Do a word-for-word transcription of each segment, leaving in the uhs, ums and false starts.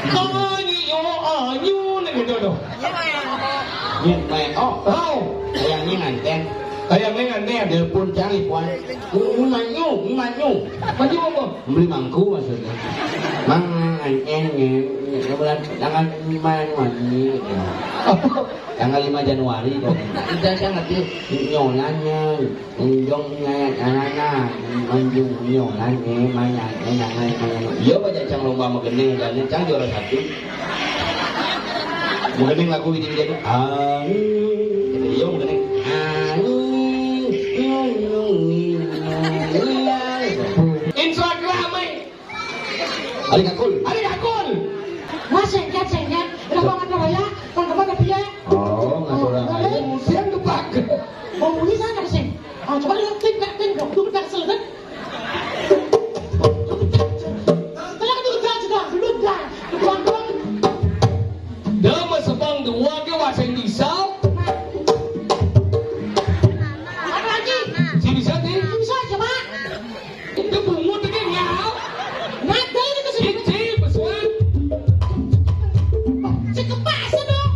Anyi, oh, anyu, nih gitu tuh. Nyuk main, oh, oh. Ayang ini nganten. Ayang ini nganten. Telepon cari puan. Ini manyu, ini manyu. Manyu apa? Beli mangku maksudnya. Mang nganten nih. Jangan main manyu. Apa? Tanggal lima Januari dong. Kita saya ngerti nyonanya, unjungnya, anana, manjung nyonan, eh, manya, eh, nana, manya. Iya, banyak cang lomba magening, dan cang juara satu. Magening lagu ini jadi, ah, iya, magening. Ah, Instagram, eh. Ari Kakul. Ari Kakul. Wah, sengket, sengket. Udah banget lah ya. Bang, kemana dia? Oh, ngatur aja. Dia depan. Mau beli sana sih. Ah, coba lihat tim, tim dong. Tuh, kita kesel kan? Kalau itu udah juga, belum dah. Depan dong. Dah, Mas Bang, dua ke waseng bisa. Apa lagi? Si bisa, sih. Bisa, coba. Itu bungut iki, ngau. Mati iki sing. Iki pesuan. Sing kepaksa dong.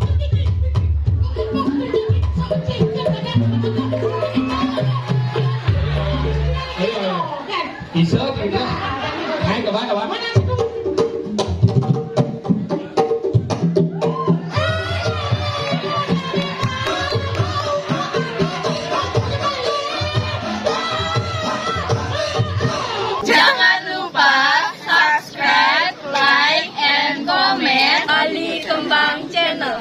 Ayo, ayo. Bisa, bisa. Ayo, coba, coba. Mana itu? Jangan lupa subscribe, like, and comment Ali Kembang Channel.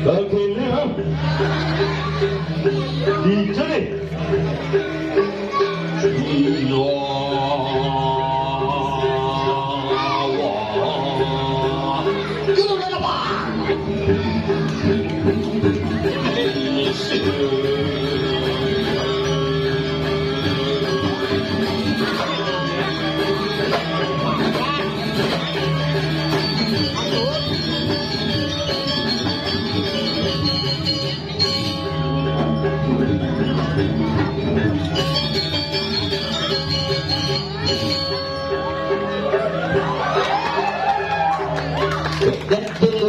Kagene, ha? Dijere. Iya. Wah. Gitu, udah, Pak.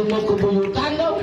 Mau kebuyutan dong.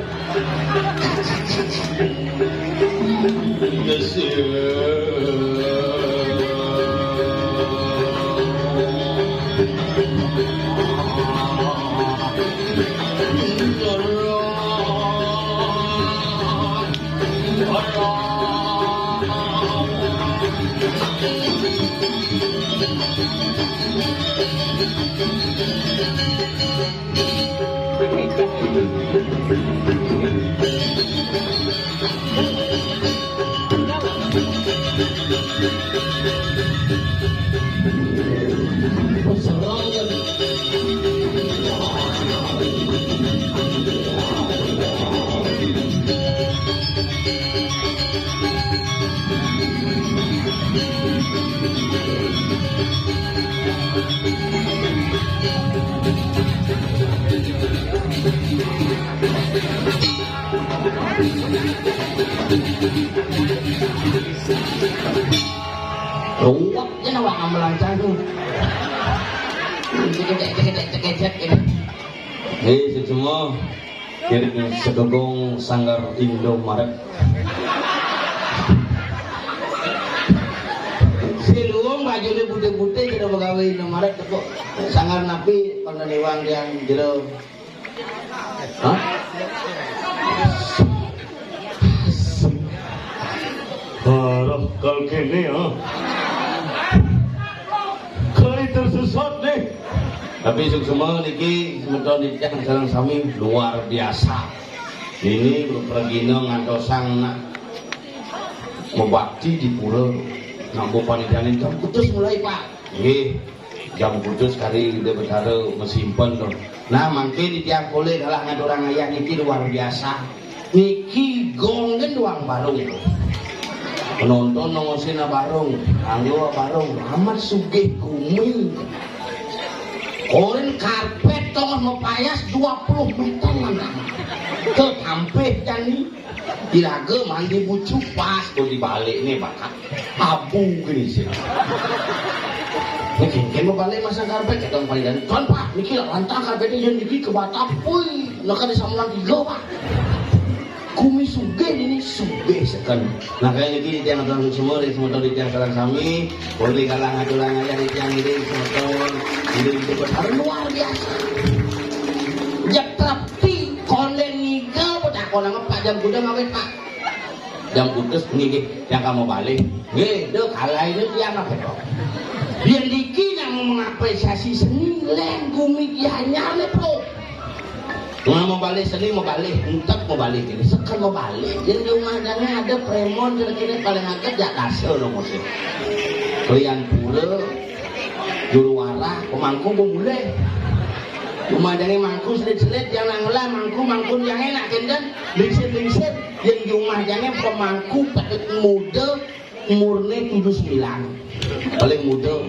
Ruwet ya, nawak ngambelan canggung. Cekecek, cekecek, cekecek, ini. Hei, semua. Kirim sedukung Sanggar Indomaret. Putih jero pegawai Indomaret kok. Sanggar napi kon iwang yang jero. Hah? Parah kal kene ya. Kali tersesat nih. Tapi suksma niki semeton titiang sareng sami luar biasa. Ini pragina ngantosang nak mebakti di pura. Nak bu panitiane jam kutus mulai, Pak. Nggih. Jam kutus kari Ida Betara mesimpen to. Nah, mangke titiang polih kalah ngaturang ayah niki luar biasa. Niki gong gendang barung to. Penonton nongosina barung, anggo barung, amat sugih gumi. Koren karpet tongos mepayas dua puluh meter lanang. Ketampih jani. Iraga mandi bucu pas to dibalik nih bakat. Abu gini sih. Nih kengken mau balik masa karpet kita paling dan tuan Pak, niki lah lantang karpetnya yang niki ke Batam. Wih, naka di Samuan tiga, Pak. Kumi sugih ini sugih seken. Nah, kayak niki titiang tuan semua, di semua titiang sareng sami, boleh kalah ngaturang ayah titiang ini semeton. Ini itu besar luar biasa. Jetrep ti konden ngiga, Pak, tak kolang apa jam kuda ngawet, Pak. Jam kutus nggih, nggih, yang kamu balik. Nggih, do kalah ini tiang apa to? Yang diki yang mau mengapresiasi seni, leng gumi Gianyar nih, Bro. Nggak mau balik seni, mau balik, entek mau balik ini, sekel mau balik. Yang di rumah jangan ada premon, kira-kira paling agak jak kasih lo musim. Kalian pura, juru warah, pemangku mau mulai. Rumah jangan mangku selit-selit, jangan ngolah mangku, mangku yang enak, kan? Lingsir-lingsir. Yang di rumah jane pemangku paling muda, umurnya tujuh sembilan. Paling muda.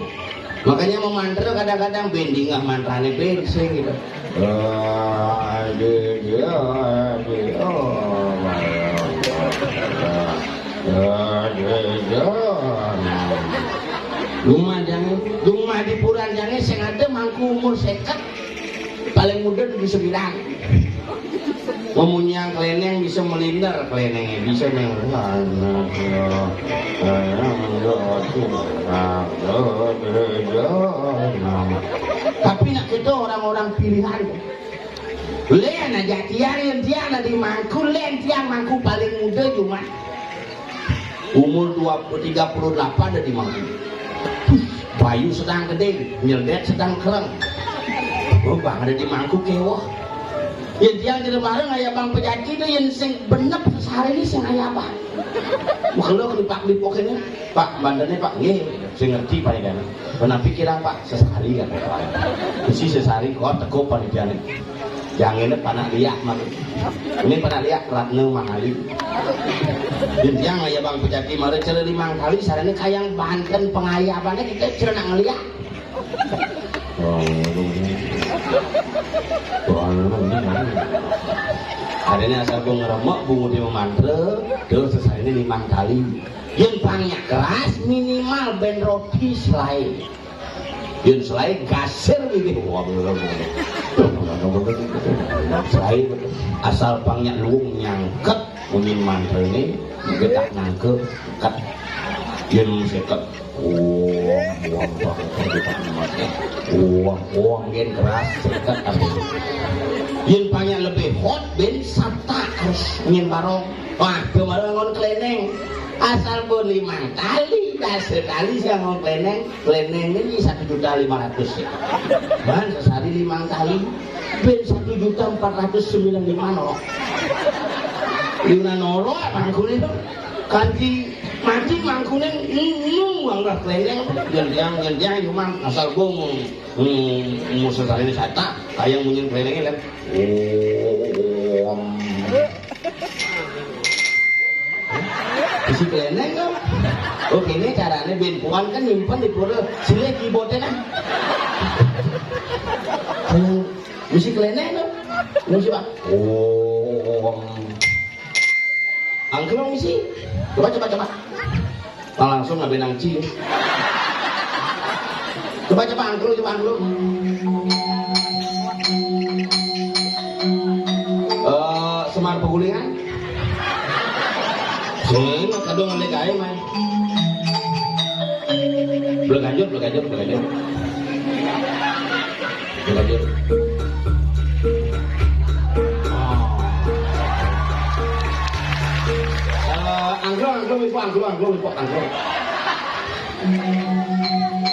Makanya mau mantra kadang-kadang bendingah mantrane bensing gitu. Ah, di, di, ah, di, oh, ah, di, di, ah. Rumah jane, rumah di puran jane sing ada mangku umur seket, paling muda tujuh sembilan. Memunyang keleneng bisa melinder kelenengnya, bisa neng. Tapi nak kita orang-orang pilihan. Len aja tiang, len tiang ada di mangku, len tiang mangku paling muda cuma. Umur dua puluh, tiga puluh delapan ada di mangku. Bayu sedang gede, nyeldet sedang kereng. Oh, bang ada di mangku kewah. Yang tiang jadi bareng ayah bang pejati itu yang sing benep sehari ini sing ayah bang. Makelo kelipak-kelipok ini, Pak, bandane, Pak, nggih, sing ngerti Pak Idana. Menapi kira, Pak, sesari kan, Pak. Isi sesari kok teko panitiane. Yang ini panak liak, Mak. Ini panak liak Ratna Mahali. Yang ayah bang pejati mari cara limang kali, sarane kayang banten pengayabannya kita cara nak ngeliak. Adanya asal gua ngeremek, bungut dia memantra, terus selesai ini limang kali. Yang pangnya keras minimal ben roti selai. Yang selai gasir gitu. Wah, bener, bener. Selai betul. Asal pangnya luung nyangket, munyin mantra ini, getak nangke, ket. Yang seket. Uang, uang banget kita emas. Uang, uang gen keras, seket apa? Yang banyak lebih hot, ben sabta harus nyen barong. Wah, kemarin ngon keleneng. Asal pun limang kali, dah sekali saya ngon keleneng, keleneng ini satu juta lima ratus ya. Man, sesari limang kali, ben satu juta empat ratus sembilan lima noro. Lima noro, apa kulit? Kanti mati mangkuning nung wangkah klendeng, gendang, gendang, cuma asal gong. Hmm, musuh tadi ini sata, kayak munyin klendengnya kan. Om. Isi klendeng kan. Oke, ini caranya ben puan kan nyimpen di pura. Sini keyboardnya kan. Kayak isi klendeng kan. Ini coba. Om. Angklung isi. Coba, coba, coba. Nah, langsung ngabe nangci. Coba, coba angklung, coba angklung. Eh, semar pegulingan. Sing, kadung ane gawe, man. Belum lanjut, Belajar, belajar. Belajar. Oh. Eh, angklung, angklung, ibu, angklung, angklung, ibu, angklung.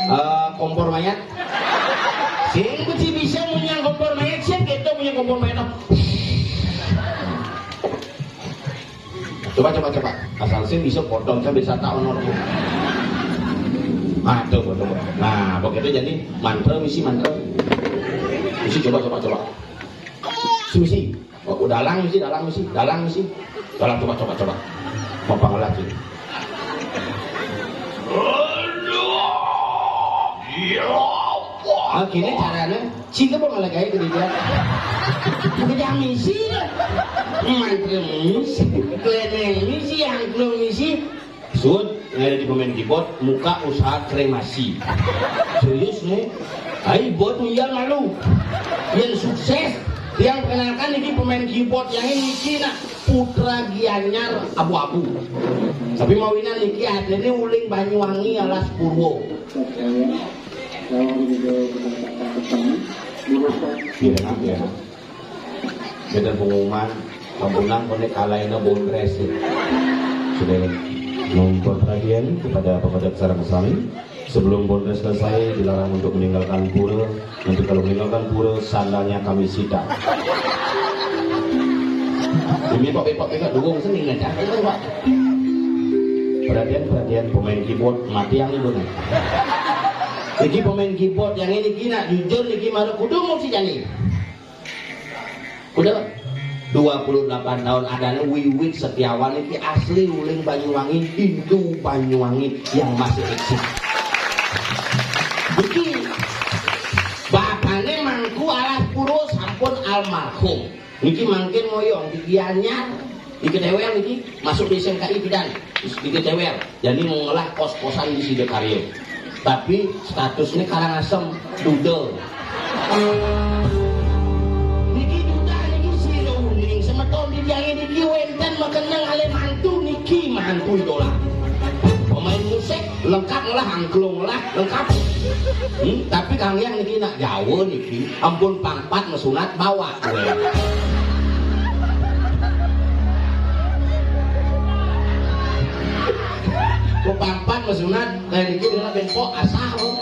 Eh, kompor mayat. Sing kuci bisa munyang kompor mayat, sing kita munyang kompor mayat. Coba, coba, coba. Asal sing bisa potong, saya bisa tahu, no. Ah, tuh, tuh, tuh. Nah, begitu jadi mantra, misi mantra. Misi, coba, coba, coba. Misi, misi. Oh, dalang misi, dalang misi, dalang misi. Dalang, coba, coba, coba. Mau panggil lagi. Ah, gini caranya. Sing kok malah gaé gedé dia. Udah misi lah. Mantra misi, kleneng misi, angklung misi. Sud, nggak ada di pemain keyboard, muka usaha kremasi. Serius nih. Ai buat menjual malu. Yang sukses, yang perkenalkan ini pemain keyboard yang ini Cina, Putra Gianyar abu-abu. Tapi mau ini niki, artinya uling Banyuwangi alas Purwo. Iya, iya. Beda pengumuman, kampunang konek alaina bondres ya. Sudah, mohon perhatian kepada pemedak sarang sami. Sebelum bondres selesai, dilarang untuk meninggalkan pura. Nanti kalau meninggalkan pura, sandalnya kami sita. Ini Pak Pak Pak dukung seni ngajak itu, Pak. Perhatian, perhatian, pemain keyboard mati yang itu nih. Iki pemain keyboard yang ini gina jujur niki malu kudu mesti jani. Udah dua puluh delapan tahun adanya Wiwit Setiawan ini asli uling Banyuwangi, Hindu Banyuwangi yang masih eksis. Jadi bapaknya mangku alas purwo sampun almarhum. Niki mangkin moyong di Gianyar, di Ketewel niki masuk di S M K I bidan di Ketewel. Jadi mengelah kos-kosan di Sidokaryo. Tapi statusnya Karangasem, duda. Niki duda niki sira uning semeton di tiangé niki wénten makeneng alih mantu niki mantu idola. Pemain musik lengkap ngelah angklung ngelah lengkap. Hmm, tapi Kang Yang niki nak Jawa niki ampun pangpat mesunat bawa. Kok pangpat mesunat kayak dikit dengan bengkok asah kok.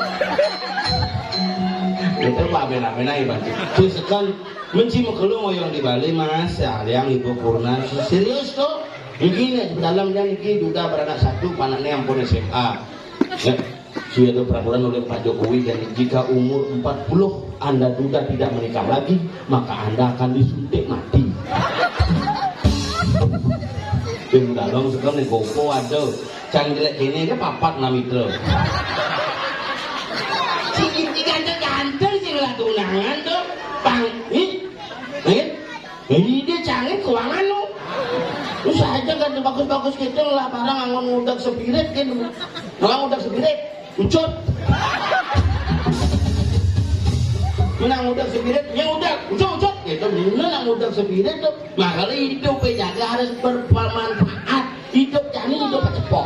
Itu Pak bela-bela ya Bang. Terus kan menci mekelu ngoyong di Bali Mas, ya yang Ibu Purna serius tuh. Begini dalam yang iki duda beranak satu panaknya ampun S M A. Ya. Sudah ada peraturan oleh Pak Jokowi dan jika umur empat puluh Anda duda tidak menikah lagi, maka Anda akan disuntik mati. Yang dalam sekarang nih gopo ada cang jelek ini aja papat enam itu. Si Gigi ganteng-ganteng sih lah tunangan tuh. Pang, nih, nih, ini dia cangin keuangan lo. Lu saja kan bagus-bagus gitu lah barang anggon ngudag spirit gitu. Malah ngudag spirit. Ucut. Menang udah spirit, ya udah, ucut, ucut. Gitu, menang udah spirit tuh. Makanya hidup ya jaga harus bermanfaat. Hidup jani hidup cepok.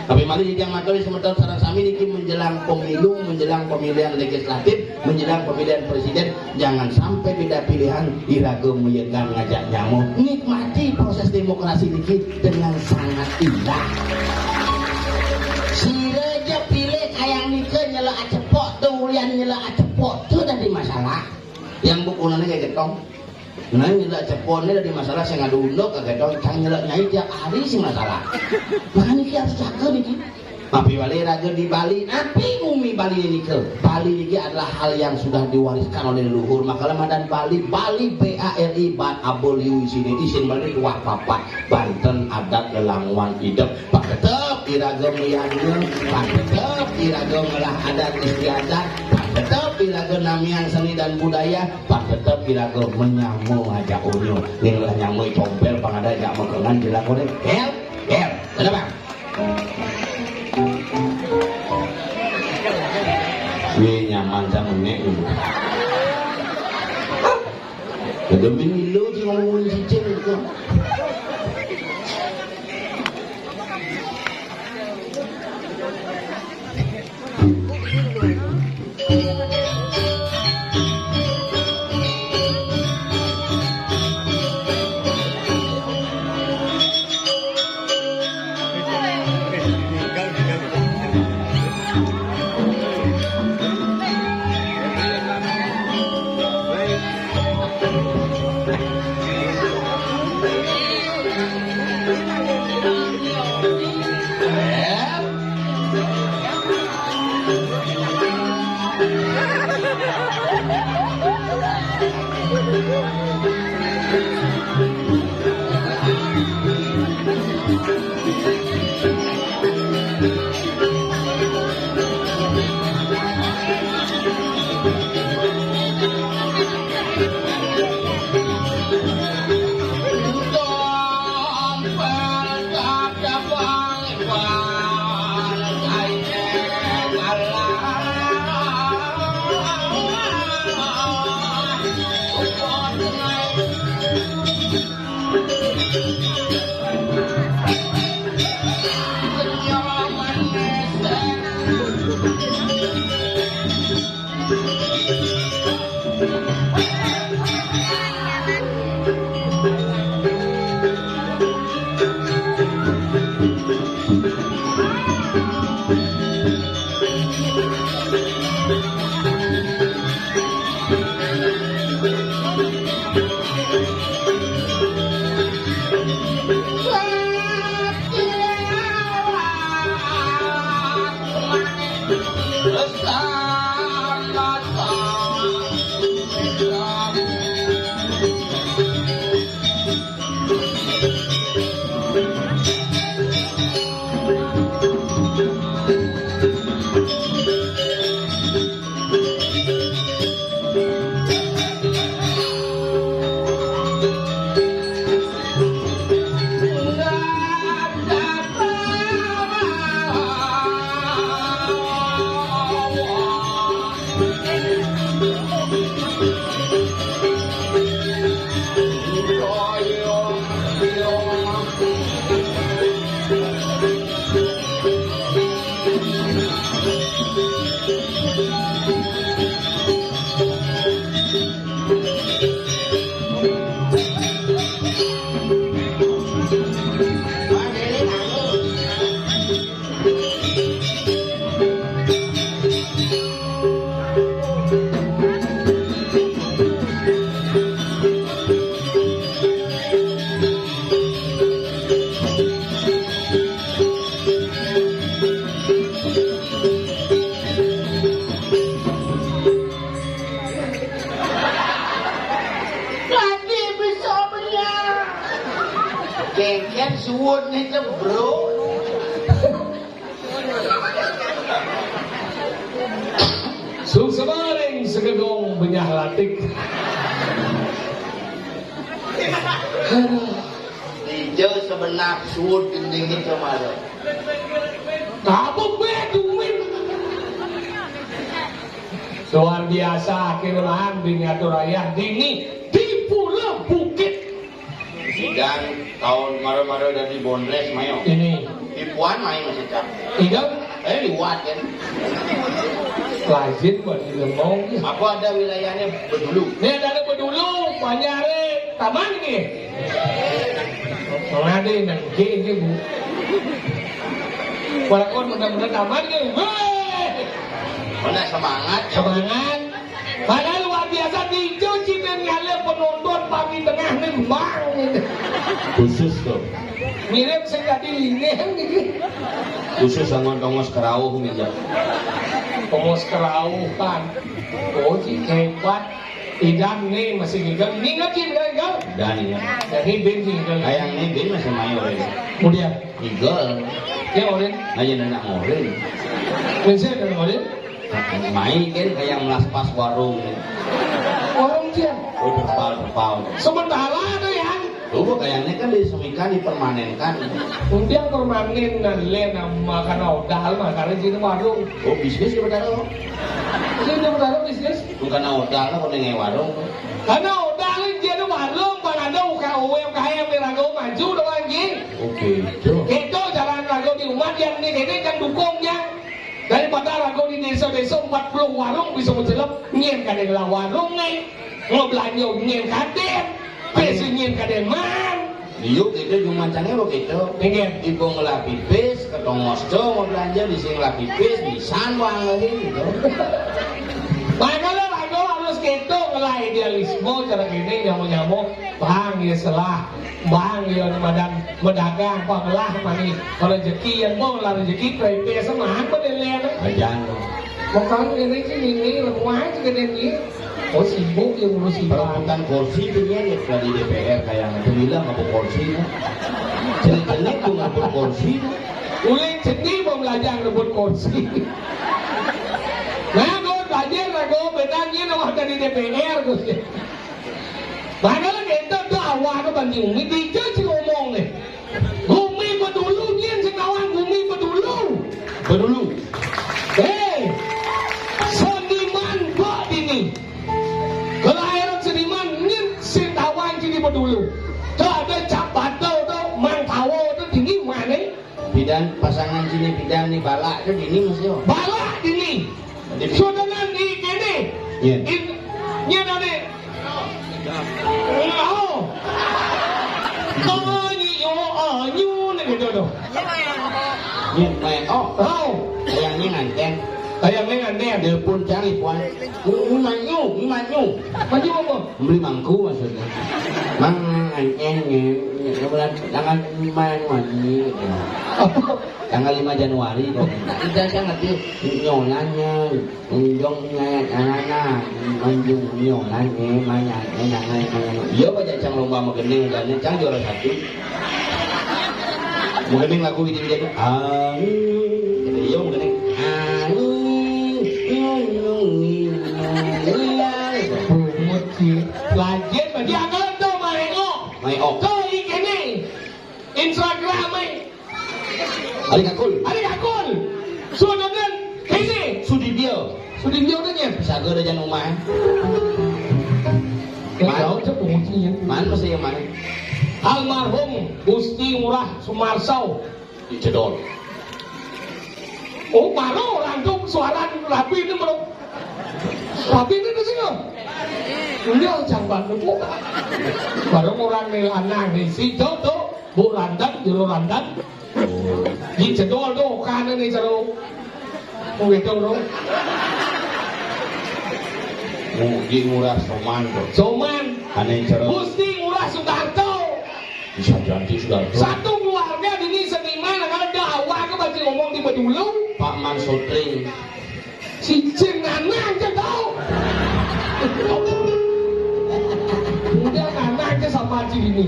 Tapi mari yang materi sementara sarang sami niki menjelang pemilu, menjelang pemilihan legislatif, menjelang pemilihan presiden, jangan sampai beda pilihan, iraga meyegan ngajak nyamuk. Nikmati proses demokrasi niki dengan sangat indah. Sira ja pilih kayang nika nyela acepok tu ulian nyela acepok tu dadi masalah. Yang bukunane kayak getong. Nah nyela cepok ni dadi masalah sing ngadu unduk kayak getong cang nyela nyai tiap hari sing masalah. Makanya niki harus jaga niki. Tapi wali raga di Bali, napi bumi Bali nika? Bali niki adalah hal yang sudah diwariskan oleh leluhur. Makanya madan Bali, Bali B A L I, bat abul yu isine isin Bali wah papat. Banten adat lelanguan idep. Pak tetep iraga meyadnya, Pak tetep iraga ngelah adat istiadat, Pak tetep iraga namiang seni dan budaya, Pak tetep iraga menyama ngajak unyu. Nih lah nyama compel pangada jak mekengan jelakone. Bel, bel. Kenapa? Wih nyaman sama nek. Ada menilu di ngomongin cicing itu. Suud nih, Cep, bro. Suksma ring sagegong benyah latik. Aduh. Dija sebenak suud gending nih, Cep, ada. Apa bé duit? Luar biasa, akhirnya lahan di ngatur ayah dini di Pulau Bukit. Dan tahun mara-mara dari Bondres mayo. Ini. Ipuan main masih tak. Iya. Eh, liwat kan. Lazim buat ngomong. Apa ada wilayahnya Bedulu? Ini ada Bedulu, Banjare, Taman ini. Ada yang nangke ini, Bu. Walaupun mudah-mudahan Taman ini. Wéh! Mana semangat ya? Semangat. Padahal luar biasa dicuci dan nyala penonton pagi tengah nembang. Khusus tuh. Mirip sing dadi lingeh niki. Khusus anggon tongos kerauh nih ya. Tongos kerauh kan. Oh, cik hebat. Idan nih masih ngigel. Ini nggak, Cin, nggak ngigel? Dan ya. Jadi bin sih ngigel. Kayak ini bin masih mayor ya. Kemudian? Ngigel. Ya, Orin. Aja anak Orin. Bisa dan Orin? Main kan kayak melas pas warung. Warung dia. Oh, terpal, terpal. Sementara ada yang. Tuh, kayaknya kan disemikan, dipermanenkan. Untiang permanen dan le nama karena odal mah karena jadi warung. Oh, bisnis sementara. Jadi sementara bisnis. Bukan odal lah, kalau ngai warung. Karena odal jadi warung, pada ada U K U M K M di Rago maju doang, Ji. Oke, itu. Itu jalan Rago di umat yang ini, ini kan dukungnya. Daripada rago di desa-desa empat puluh warung bisa mencelep, nyen kadén lah warung nih. Mau belanja nyen kadén, pesi nyen kadén man. Iya, kita cuma cangnya begitu. Nggih. Ibu ngelah pipis, ketongos tuh mau belanja di sini ngelah pipis, bisan wang lagi gitu. Makanya rago harus gitu, ngelah idealisme, cara gini, nyamuk-nyamuk, bang, ya salah. Bang, ya, madan, medagang, panglah, mani, rezeki, yang mau lah rezeki, kereta, semahan, pada lihat, eh. Ajan. Bukan, ini sih, ini, lemah aja, gede nih. Oh, sibuk, ya, ngurusi bang. Perebutan kursi itu dia, ya, sudah di D P R, kayak, itu bilang, apa kursi, ya. Jenis-jenis tuh, ngebut kursi, ya. Uling jenis, mau belajar ngebut kursi. Nah, gue belajar, lah, gue bedanya, nomor dari D P R, gue. Padahal kita tuh awal tuh banding, ini dija sih ngomong nih. Gumi Bedulu, nyen sing nawang Gumi Bedulu. Bedulu. Hei, seniman bok dini. Kelahiran seniman, nyen sing tawang sini Bedulu. Tuh ada Cap Bato tuh, Mang Tawo tuh, dini mana? Bidan pasangan sini bidan nih balak tuh dini, Mas, yo. Balak dini. Jadi sudah nanti kene. Iya. In, nyen ada. Oh. Anyu, anyu, nih gitu tuh. Nyen, main, oh. Oh. Yang ini nganten. Kayak main nganten. Telepon cari, puan. Ini manyu, ini manyu. Manyu apa? Beli mangku maksudnya. Mang, anyen, jangan main manyu. Apa? Tanggal lima Januari kok. Kita sangat yuk. Nyolanya, unjungnya, anak-anak, manjung nyolan, eh, maya, eh, nangai, maya. Iya, Pak, cang lomba magening, kan, cang juara satu. Magening lagu ini, dia tuh, ah, iya, magening. Ah, iya, iya, iya, iya. Bungut sih. Lagi, bagi anggaran tuh, Mario. Mario. Tuh, ini. Instagram, eh. Ari Kakul. Ari Kakul. Sudah dan ini. Sudibyo. Sudibyo kan ya? Saga ada jangan umah. Mana? Tahu cek penguncinya. Mana masih yang mana? Almarhum Gusti Ngurah Sumarso. Di Cedol. Oh, baru orang tuh suara rapi itu belum. Rapi itu di sini. Iya, jangan lupa. Baru orang nih lanang nih si Jodo. Bu Randan, Jero Randan. Oh. Di Cedol tuh, kanan nih, Cero. Mau gitu, bro. Mugi Ngurah Soman, bro. Soman. Aneh, Cero. Gusti Ngurah Sudarto. Bisa jadi Sudarto. Satu keluarga ini seniman, karena ada awal ke baca ngomong di Bedulu. Pak Man Sutring. Cicing anak aja tahu. Udah anak aja sama Cik ini.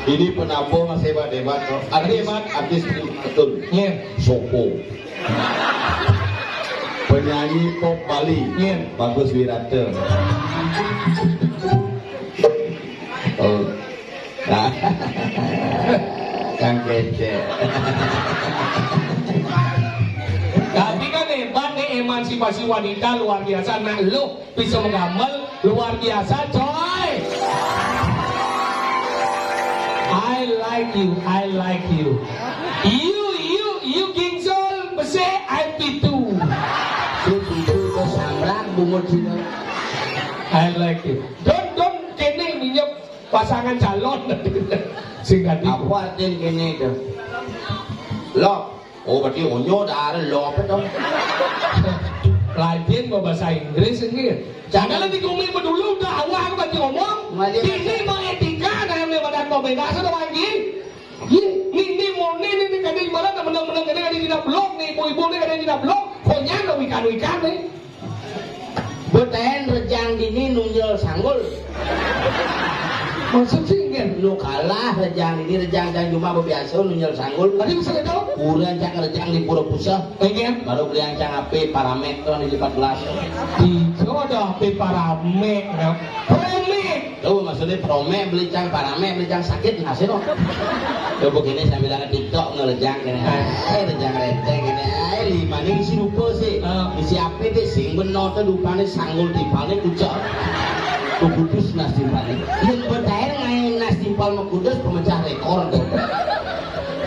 Ini penabuh masih hebat-hebat, no. Artis, artis betul. Iya. Sopo. Penyanyi pop Bali. Iya. Bagus Wirata. Oh. Nah. Kang Kece. Tapi kan hebat nih, emansipasi wanita luar biasa. Nah, lo bisa menggamel luar biasa, coy. I like you, I like you. You, you, you Gingsol, bese, I pitu. Si pitu ke sambrang bungut sini. I like you. Don, don, kene minyak pasangan calon. Singkat. Apa artinya kene itu? Lo. Oh, berarti onyo dah ada lo apa dong? Lajin mau bahasa Inggris ini. Jangan nanti kumi pedulu udah awal berarti ngomong. Ini mau etika dalam badan pemerintah sudah lagi. Ini, ini mau ini, ini kadang ibarat menang-menang kadang ada tidak blok nih, ibu-ibu nih kadang tidak blok. Pokoknya ada wikan-wikan nih. Betaen rejang dini nunjel sanggul. Maksud sih enggak? Lu kalah rejang dini, rejang cang cuma bebiasa nunjel sanggul. Tadi bisa tahu? Kurang cang rejang di pura pusat. Enggak. Baru beli yang cang H P paramek tuh di empat belas. Di ada H P paramek, ya. Paramek. Tuh, maksudnya prome beli cang parame, beli cang sakit, nasi no. Tuh, begini sambil ada TikTok ngerejang gini. Eh, rejang renteng gini. Eh, lima nih isi rupa sih. Ah. Isi apa deh sing bener tuh rupanya sanggul timpalnya kucak. Tuh putus nas timpalnya. Yang bertahan main nas timpal mengkudus pemecah rekor tuh.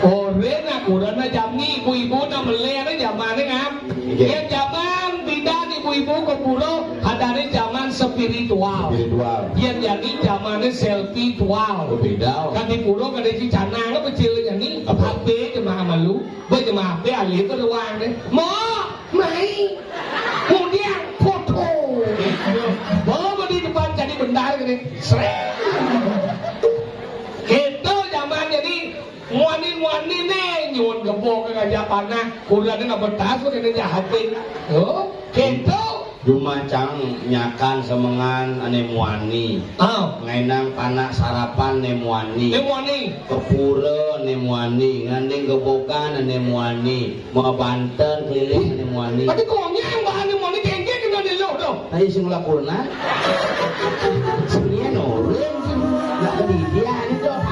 Ore nak kurang jam ni ibu-ibu nak meleh ni zaman ni ngam. Nggih. Yen jaman bidan ibu-ibu ke pura, adane jaman spiritual. Spiritual. Yen jani zamane selfie tual. Oh, beda. Kan di pura kan di canang apa cil jani? Apa? H P jemaah malu, be jemaah H P alih ke ruang ni. Mo, mai. Kemudian foto. Bawa di depan jadi bendar gini. Srek. Kita zaman jadi muani-muani ne nyuwun gebo ke ngajak panah, kurane nak betas kok kene jahatin. Oh, gitu. Cuma cang nyakan semengan ane muani. Ah. Ngainang panak sarapan ne muani. Ne muani. Kepura ne muani, nganding gebogan ne muani, mau banten keliling ne muani. Tapi konyang bahan ne muani kengke kena di loh dong. Ayo sing lakukan. Sebenarnya nurun sih. Nak ke dia nih dong.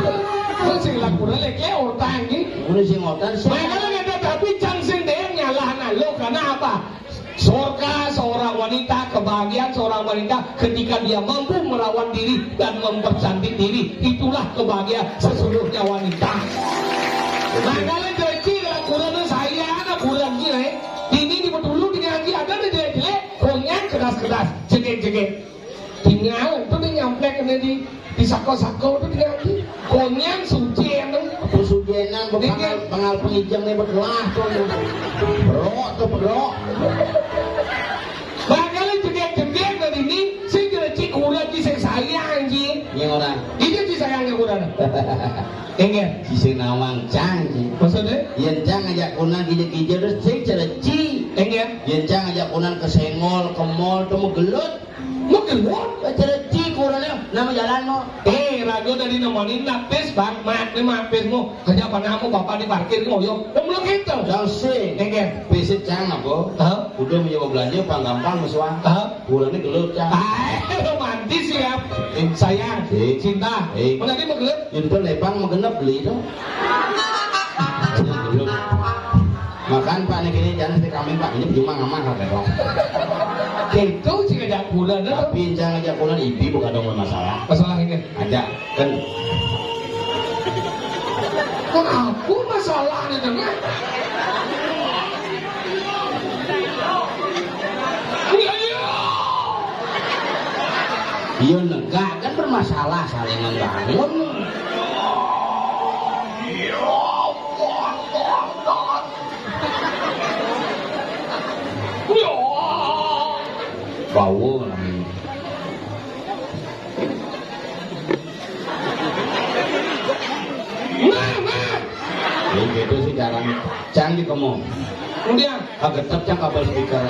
Kan sing lakukan lek lek orang tanggi. Udah sing ngotan sih. Makanya ada tapi cang sing deh nyalahan lo karena apa? Surga seorang wanita, kebahagiaan seorang wanita ketika dia mampu merawat diri dan mempercantik diri, itulah kebahagiaan sesungguhnya wanita. Nah, kalau jadi kurang saya anak kurang gila, ini di dulu dengan dia ada jelek-jelek, konyang keras-keras, jegek-jegek. Tinggal itu dia nyamplek kena di di sako-sako itu dia di konyang suci anu. Apa sujenan, pengal, pengal pengijeng nih berkelah tuh. Bro, tuh bro. Bakal jegek-jegek dari ini, sing jelecik kurang di sing sayang ji. Yang orang. Ini di sayangnya kurang. Enggak. Sing nawang cang ji. Maksudnya? Yen cang ajak kunang gija-gija terus sing celeci. Enggak. Yen cang ajak kunang ke sengol, ke mall, tuh mau gelut. Mau keluar? Cereci kurangnya nama jalan mau. Eh, ragu dari nemonin lapis bang, mat ni lapis mu. Hanya apa nama bapak di parkir mau yo. Belum kita. Jauh sih. Enggak. Fisik cang apa? Hah? Udah menjawab belanja pang gampang mesua. Hah? Kurangnya gelut cang. Ah, romantis ya. Eh. Sayang, eh. Cinta. Eh. Mau nanti mau gelut? Itu lebang mau genep beli itu. Gelut. Makan Pak nih kini jangan si kambing Pak ini cuma ngamah lah dong. Itu sih ngajak bulan dah. Tapi jangan ngajak bulan ibi bukan dong masalah. Masalah ini. Aja kan. Kok aku masalahnya dengan? Iya iya. Iya negak kan bermasalah saling membangun. Iya. Bawa namanya. Nah, nah. Ya gitu sih caranya. Canggih kamu. Kemudian kagetek cang kabel speaker.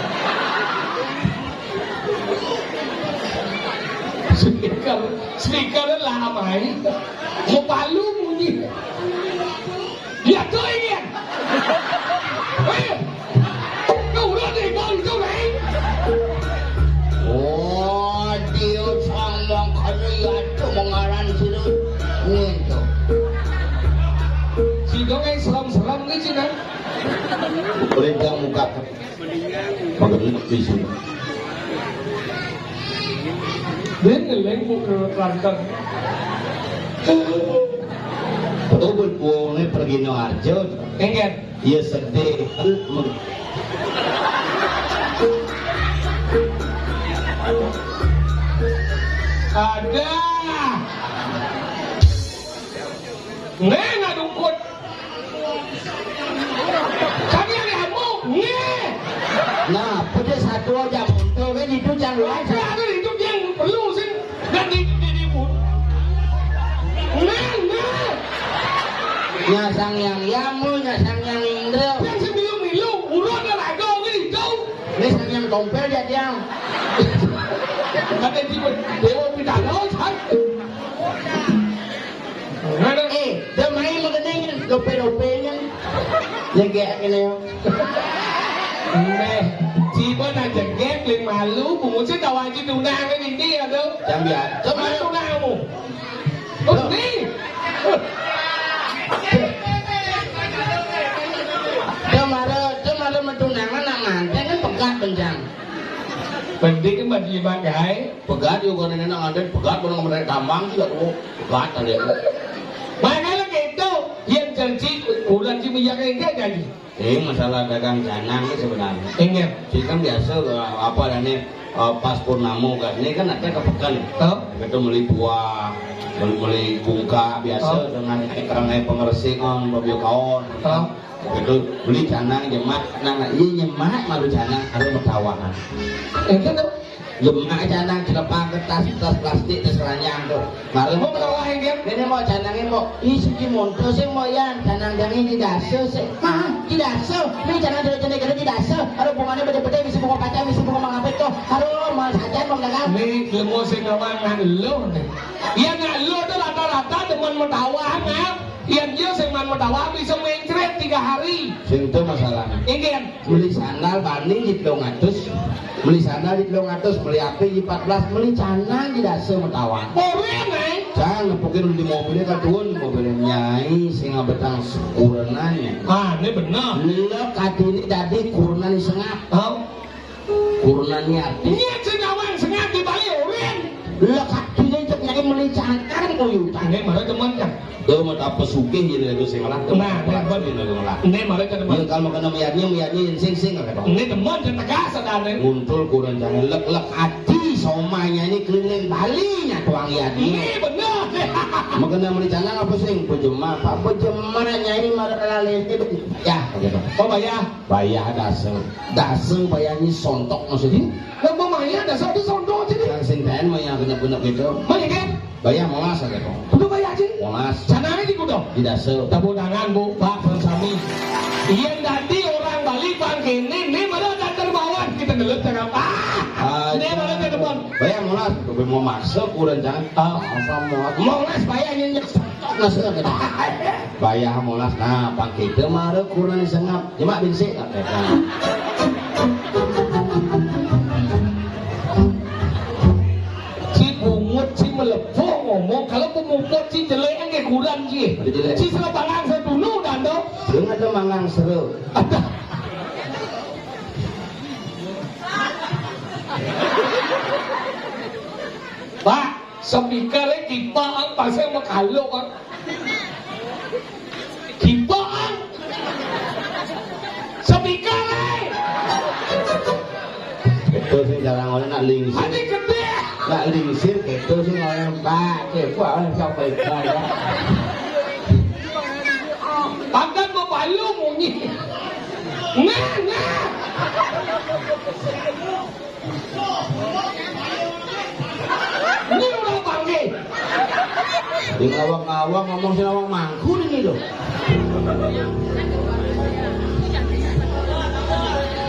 Speaker, speaker lah main. Mau palu bunyi. Ya tuh ingin. Eh, kau udah deh, bang, itu, Reng. Oh, dia sama kali ya tuh mengaran sirut. Nih tuh. Si dong yang seram-seram nih, sih, kan? Udah jangan muka. Makan di sini. Dia ngeleng bu ke Kelantan. Betul, buat buangnya pergi no Arjo. Enggak. Iya, sedih. Ada. Nggih, nak dukut. Kami ada ilmu. Nggih. Nah, pede satu aja muncul kan itu jangan lupa. Tapi ada itu yang perlu sih. Dan di, di, di, nggih, nggih. Nya Sang Hyang Yamu, nya Sang Hyang Indra. Yang semilu-milu, urut dan raga, nggih, itu. Ini Sang Hyang Tompel jadi yang. Kata di Dewa Pitaloka, kan? Eh, dia main magening, dope-dope nya. Jegek ini. Meh, ciba nak jegek, lin malu, bungut sih tawa aja tunangan ini, aduh. Jam ya. Mana tunanganmu? Oh, ni. Dia marah, dia marah metunangan nak manten kan pegat bencang. Penting kan bagi bagai. Pegat juga nenek nak manten, pegat pun nak manten tambang juga tuh. Pegat tadi. Makanya gitu, yang janji, bulan si minyak ini janji. Eh, masalah dagang canang ini sebenarnya. Ingat. Jadi kan biasa, eh, apa adanya, eh, pas purnama kan. Ini kan ada ke peken. Oh. Kita beli buah, beli, beli bungka biasa. Oh. Dengan ekrang pengeresingan, babio kaon. Oh. Gitu, beli canang jemak, nah, iya nyemak malu canang, ada metawahan. Itu tuh. Jemak canang, celepah kertas, tas plastik, tas keranjang tuh. Malu mau metawahan dia. Ini mau canangnya mau, ih, siki monto sih mau ya, canang jangan di dasa sih. Hah, di dasa? Ini canang dari canang dari di dasa. Ada bunganya beda-beda, bisa bunga pacar, bisa bunga mangapet tuh. Aduh, mau saja mau dagang. Ini ilmu sih kawan ngan lo nih. Iya ngan lo tuh rata-rata demen metawahan, ya. Yang dia sing man metawa bisa mencret tiga hari. Sing itu masalahnya. Inggih. Beli sandal bani di telung atus. Beli sandal di telung atus, beli H P di empat belas, beli canang di dasa metawa. Ora, Neng. Cang, nepukin di mobilnya kan tuun, mobilnya nyai sing ngabetang kurenannya. Ah, ini benar. Lek hati ini dadi kurenan sengap. Oh. Kurunane artis. Nyet sing nyawang sengak di Bali, Urin. Lah, kadine cek nyai meli cangkang kuyutan. Ini mara demen kan. Dia mau tak pesugih jadi lagu sing ngelah. Nah, ini demen. Ini lagu ngelah. Ini mara kan demen. Dia kalau kena meyadnya, meyadnya yang sing sing kata. Ini demen dan tegas ada nih. Muncul kurang jangan lek-lek ati somanya ini keliling Bali nya tuang yadnya. Ini bener. Makanya meli cangkang apa sing? Pejema, apa pejema nyai mara lalai itu. Ya, gitu. Oh, bayar. Bayar dasa. Dasa bayar ni sontok maksudnya. Lah, mau bayar dasa tu sontok je ni. Yang sing ten mah yang genep-genep gitu. Mana kan? Bayar molas aja kok. Kudu bayar je. Molas. Sana ni kudu. Di dasa. Tepuk tangan, Bu, Pak, dan Sami. Yang tadi orang Bali pangkene, ni mana ada terbawa kita gelut cakap. Ah, ni mana ada depan. Bayar molas. Tapi mau masuk kurang jangan. Ah, apa mau? Molas bayar yang nyesek. Masuk kita. Bayar molas. Nah, pangkene mara kurang sengap. Jemak binsik tak kata. Si bungut, si melepuh ngomong, kalau pemuput si jelek kan kayak kurang ji. Ada jelek. Si selepangan saya dulu dan tu. Dia ada mangang seru. Ada. Pak, speaker eh kita ang pasal makalok ah. Kipak, ah. Speaker, eh. Itu sing jarang orang nak lingsir. Ati gede. Nak lingsir, itu sing orang, Pak, kipak, orang sampai kaya. Pakan mau palu munyi. Nah, nah. Ini orang panggil. Di ngawang-ngawang ngomong sing awang mangku ini lho.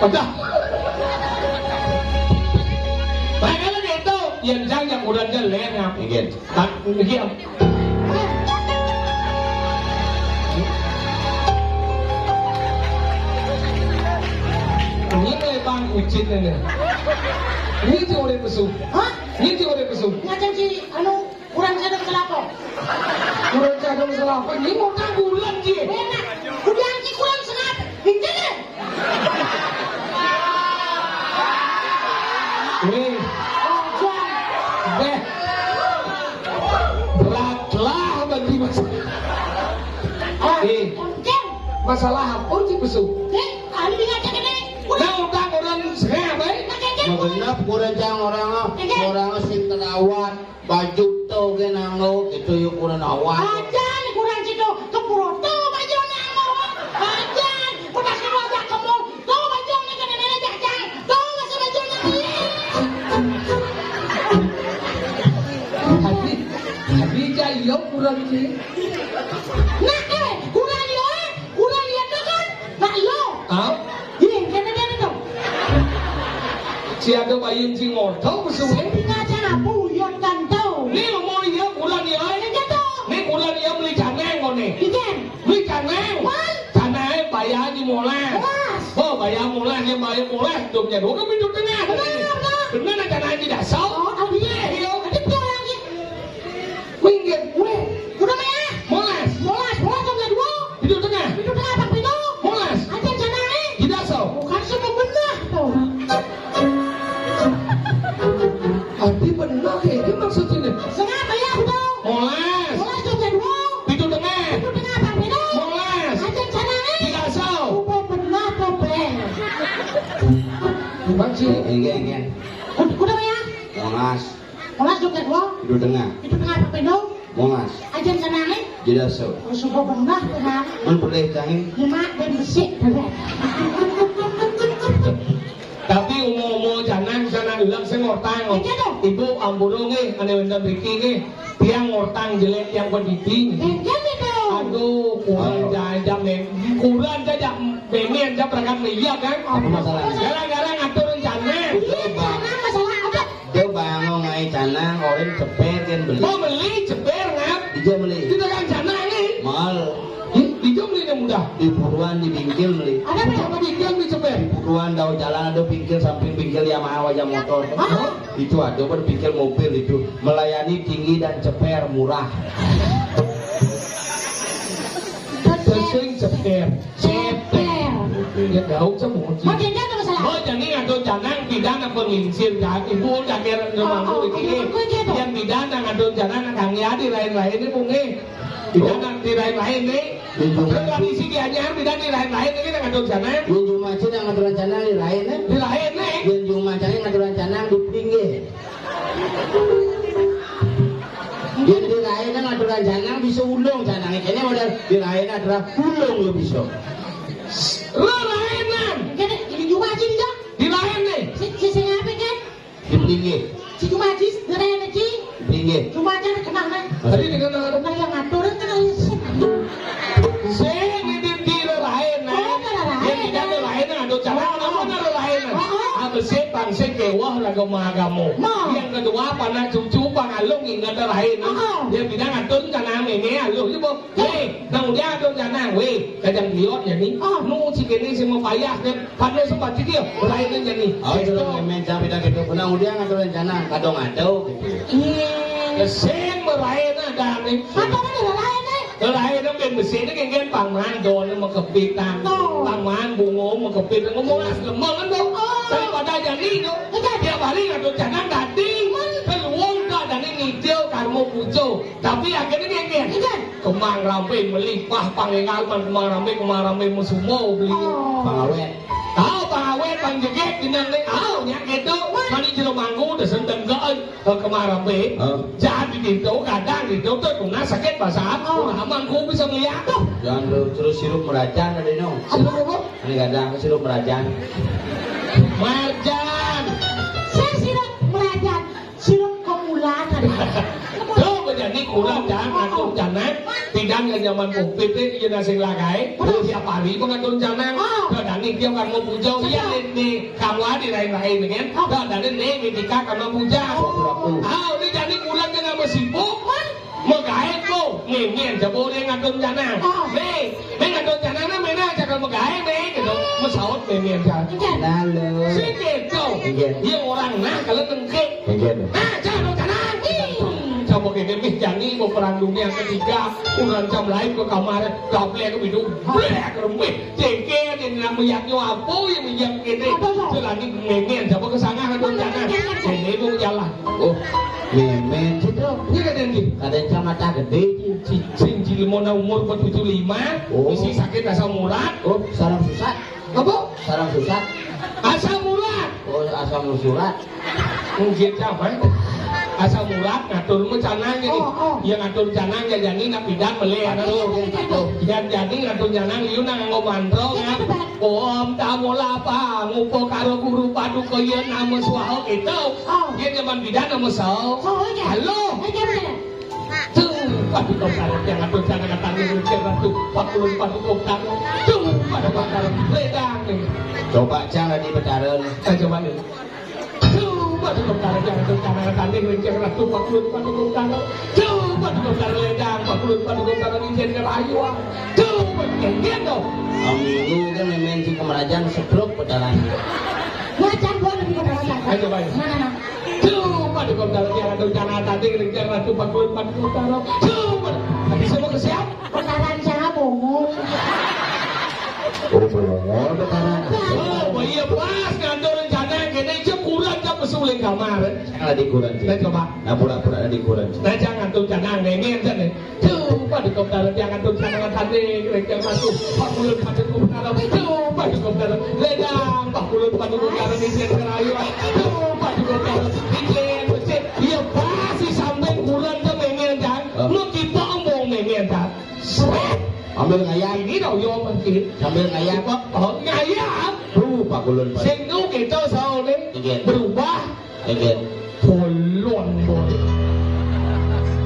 Udah. Baik, kalau gitu, Yén jang jak udan ja lén ngap. Nggih. Tak niki. Ini bang kucing ini. Ini cuma ada pesu. Hah? Ini cuma ada pesu. Ngajeng ci anu kurang sadeng kelapa. Kurang sadeng kelapa. Ini mau tak bulan ji. Enak. Udah ci kurang sengap. Pinter deh. Wéh. Béh. Beratlah bagi masalah. Ah, eh, masalah apa sih, Besu? Eh, anu ingat cek ini. Nah, utang orang sengah, baik. Nah, kayak gitu. Magenep kurang jang orang, ah. Kayak gitu. Orang sing terawat. Baju to gé nanggo, itu yuk kurang awak. Aja nih kurang situ, kepuro to baju nanggo. Aja, udah kamu ajak ke mall, to baju nih kena nenek jajang, to masih baju nanggo. Tapi, tapi ja iya kurang sih. Nah, eh, kurang yo, eh, kurang yo to kan, nak yo. Hah? Iya, kena dia to. Si ada bayin si ngorto besuwe. Sing aja apa uyut kan to. Ni mau iya bulan ya. Iya to. Ni bulan ya beli caneng kok ni. Ikan. Beli caneng. Wah. Caneng bayar di molas. Molas. Oh, bayar molas, ya bayar molas. Hidupnya dua kan pintu tengah. Benar, benar. Benar lah caneng di dasar. Oh, oh, iya. Iya. Ada dia lagi. Minggir, wéh. Udah, Maya. Molas. Molas, molas, jam dua. Pintu tengah. Pintu tengah, Pak Pintu. Molas. Aja caneng ni. Di dasar. Bukan semua benar tu. Tapi benar ya, ini maksudnya. Sengah, Maya, betul. Molas. Molas, jam dua. Pintu tengah. Pintu tengah, Pak Pintu. Molas. Aja caneng ni. Di dasar. Bukan benar tu, Bang. Gimana sih? Enggak, enggak. Udah, Maya. Molas. Molas jam dua. Pintu tengah. Pintu tengah apa pintu? Molas. Aja sana ni. Jelas so. Oh, suka bengah tu kan. Mun boleh jangan. Lima dan besik tu kan. Tapi umur-umur janang sana ulang sing ngortang. Iya tu. Ibu ampura nggih, ane wénten mriki nggih. Tiang ngortang jelek tiang pendidi. Iya tu. Aduh, kurang jajam men. Kurang jajam men, jam berangkat miliar kan. Apa masalah? Gara-gara ngatur rencana. Iya, jangan masalah apa. Dia bangun ngai canang, orang ceper kan beli. Oh, beli ceper, ngap? Ija beli. Kita kan canang ni. Mal. Ih, ija beli yang mudah. Di buruan, di bingkil beli. Ada apa? Apa bingkil beli ceper? Di buruan, dau jalan ada bingkil, samping bingkil Yamaha wajah motor. Hah? Itu ada pada bingkil mobil itu. Melayani tinggi dan ceper, murah. Sing ceper. Ceper. Ya, gak usah mau. Oh, jadi apa masalah? Oh, jadi ngatur canang, pidan apa nginsir, ya. Ibu udah kira rumah oh, oh, ini. Yang pidan ngatur canang, kang ya, di lain-lain ini, Bung, eh. Pidan di lain-lain, nih. Terus lagi si Gianyar, pidan di lain-lain, ini ngatur canang. Yang Jumaji ngatur canang di lain, eh. Di lain, nih. Yang Jumaji ngatur canang di pinggir. Yén di lain kan ngatur canang bisa ulung canangé. Kéné modél di lain adalah ulung ya bisa. Lo lain, Nan. Kéné, ini Jumaji, Jang. Di lain nih. Si, si, sing apa kan? Di pinggir. Si Jumaji, di lain lagi. Di pinggir. Jumaji kenal, Nan. Tadi dengan Kenal yang ngatur, kenal yang sing. Sing di, di lelaén, nah. Oh, lelaén. Yén tidak lelaén, nah, aduh, cara apa, nah, lelaén, nah? Oh, oh. Ah, besik, pangsik, kéweh, raga mahagama. Nah. Yang kedua, panak cucu, pangalung, ingat lelaén, nah. Oh, oh. Yén tidak ngatur, canang ini, aluh, ya, Bu. Ya. Wéh, nang udah atur canang, wéh, kajang biot ya ni. Oh. Nu, si kéné, si mau payah, kan. Padahal sempat sih dia, lelaén ya ni. Oh, itu lelaén, jangan kita gitu. Nang udah ngatur canang, kadang ada, gitu. Iya. Sing lelaén, nah, dah, nih. Apa, apa, lelaén, nih? Lelaén bén besik né kéngkén pang mandon makepit tang. Tuh. Pang man bungo makepit ngomong as lemeng kan tuh. Oh. Daripada jani tuh. Iya. Tiap hari ngatur canang dadi. Keluar tak dadi ngidil karma puja. Tapi akhirnya kéngkén. Iya. Kemang rampe melipah pang énggal man kemang rampe, kemang rampe mesumo beli. Oh. Pang awét. Tahu pang awét, pang jegek, dinang né. Aw, nyak gitu. Mani jero mangku, desen tenggeun. Ke kemang rampe. Hah? Jadi gitu, kadang gitu, tuh tunas sakit basah. Oh. Kurang mangku bisa melihat tuh. Jangan lu terus sirup meracan ada no. Sirup apa? Ini kadang sirup meracan. Marjan. Saya sirup meracan. Sirup kemulan ada. Tuh, jadi kurang jangan ngatur canang. Tidak Nyaman covid iki yen sing lagae. Tiap hari pengatur canang. Dadane dia kang mau puja, iya ne kamu ade lain-lain kan. Dadane ne mitika kang mau puja. Ah, ini jane bulan kena sibuk. Megae to, ngemen jaba ora ngatur canang. Ne, ne ngatur canang ne mena aja kalau megae ne gitu. Mesaut ngemen jan. Lalu. Sing gitu. Iya. Dia orang nah kalau nengke. Nah, jangan canang. Coba kene mih jani mau perang dunia ketiga, kurang jam lain ke kamar, gablek ke bidung, blek rembih, jengkel yang namanya apa yang menjak kene, celani ngemen jaba kesana ngatur canang. Kene mau jalan. Oh, memen situ. Ini kan yang di. Kadang kacamata gede. Sing cilemona umur empat tujuh lima, isi sakit asam urat. Oh, sarang susah. Apa? Sarang susah. Asam urat. Oh, asam urat. Mungkin siapa? Asam urat ngatur mu canang ini. Oh, oh. Yang ngatur canang ya jani nak pidan melih. Aduh, aduh. Yang jani ngatur canang liu nang nganggo mantra kan. Om tamola apa ngupa karo guru paduka ya nama swaha gitu. Oh. Dia zaman pidan nama swaha. Halo. Tuh, paduka utara yang ngatur canang katanya ngukir ratu pakulun paduka utara. Tuh, pada bakal ledang nih. Coba cara di Betara nih. Saya coba nih. Tuh, paduka utara yang ngatur canang katanya ngukir ratu pakulun paduka utara. Tuh, paduka utara ledang pakulun paduka utara di jen kerayuan. Tuh, paduka utara. Aminu kan main si kemerajan sebrok Betara. Wacan buat di Betara. Saya coba nih. Mana, mana? Coba di kota yang ada rencana tadi rencana tuh pakulun pakulun taro. Coba. Tadi saya mau ke siap. Putaran saya bohong. Oh, bohong putaran. Oh, iya pas ngatur rencana kene cek kurang tak pesuling kamar. Saya di kurang. Nah, coba. Nah, pura-pura di kurang. Nah, jangan tuh canang nengin sana. Tuh, pada kota yang ada rencana tadi rencana tuh pakulun pakulun taro. Tuh, pada kota ledang pakulun pakulun taro di sini kerayu. Tuh, pada kota Iya pasti sampai kurang ke mengen kan. Mau kita ombong mengen kan. Sret. Ambil ngayam. Ini dong yo mesti. Sambil ngayam. Oh, ngayam. Tuh, pakulun. Sing nu kita soalnya berubah. Polon boy.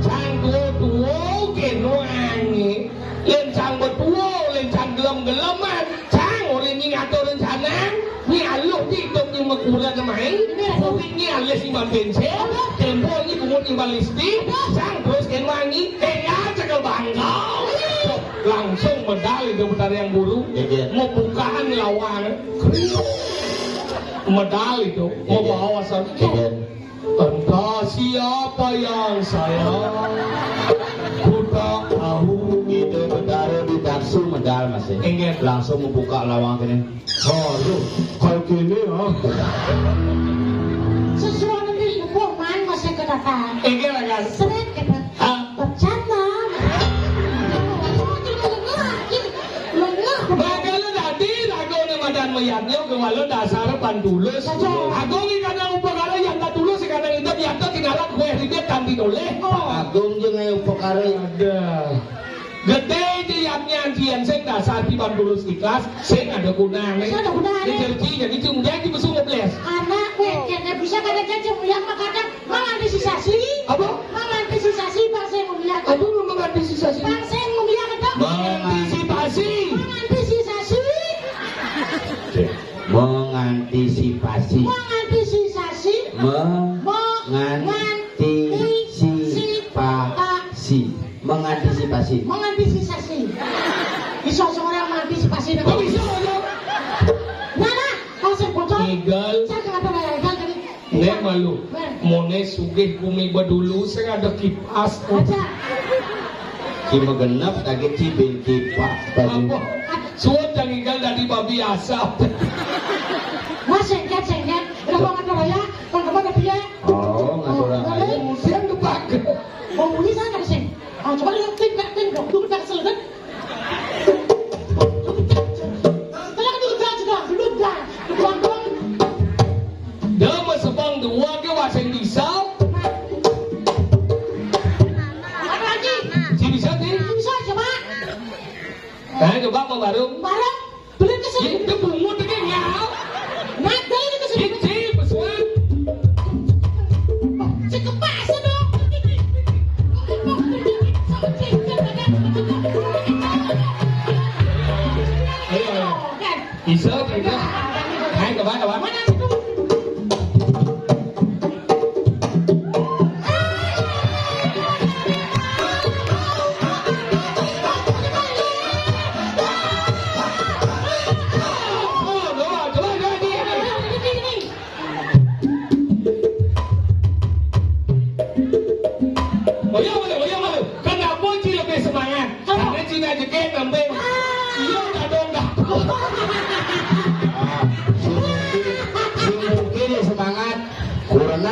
Cang tuwa-tuwa kena ange. Len cang betuwa, len cang gelem-geleman. Cang ora nying atur rencana. Ni aluh di hidup ni mekuran main. Kopi ni alis ni mampin sel. Tempo ni bungut ni balisti. Cang terus ken wangi. Tinggal cekel bangkau. Langsung medal itu Betara yang Guru. Mau bukaan lawang. Medal itu. Mau bawa asal. Entah siapa yang saya ku tak tahu. Itu Betara di Daksu medal masih. Inggih. Langsung membuka lawang kene. Aduh, kayak gini ya. Sesuatu di ibu man masih kedatangan. Inggih lah kan. Sering kita. Hah? Bercanda. Lengah. Bakal dadi ragone madan mayatnya kewala dasar pandulus. Agung iki kadang upakara yang tak tulus, kadang itu yang tak tinarak kue ribet kanthi noleh. Agung jeung ayo upakara. Ada. Gede di yatnya antian sing dasar di pandulus ikhlas, sing ada gunane. Sing ada gunane. Ini janji, jadi cuma janji mesum ngebles. Anak kowe kene bisa kada janji mulia makadang mengantisipasi. Apa? Mengantisipasi bangsa yang mulia. Apa mengantisipasi? Bangsa yang mulia itu. Mengantisipasi. Mengantisipasi. Oke. Mengantisipasi. Mengantisipasi. Me- Mengantisipasi. Mengantisipasi. Mengantisipasi. Bisa seorang mengantisipasi. Kok bisa, Bang? Nah, nah, kalau saya bocor, Egal. Saya nggak ada egal tadi. Nek malu. Nah. Mone sugih bumi bedulu sing ada kipas. Aja. Ki megenep lagi cibin kipas tadi. Apa? Suwun jang enggal dadi babi asap. Wah, sengket, sengket. Udah mau ngatur raya, mau kemana dia? Oh, ngatur raya. Sing kepake. Mau muni sana sing. Ah, coba lihat tim, tim, tim, dong. Dulu tak selesai. Tolong dulu dah, sudah, dulu dah. Dulu dah. Dama sebang dua ke waseng bisa. Apa lagi? Si bisa sih. Bisa coba. Nah, coba mau barung. Barung. Bener ke sih? Ini bungut ini nyau.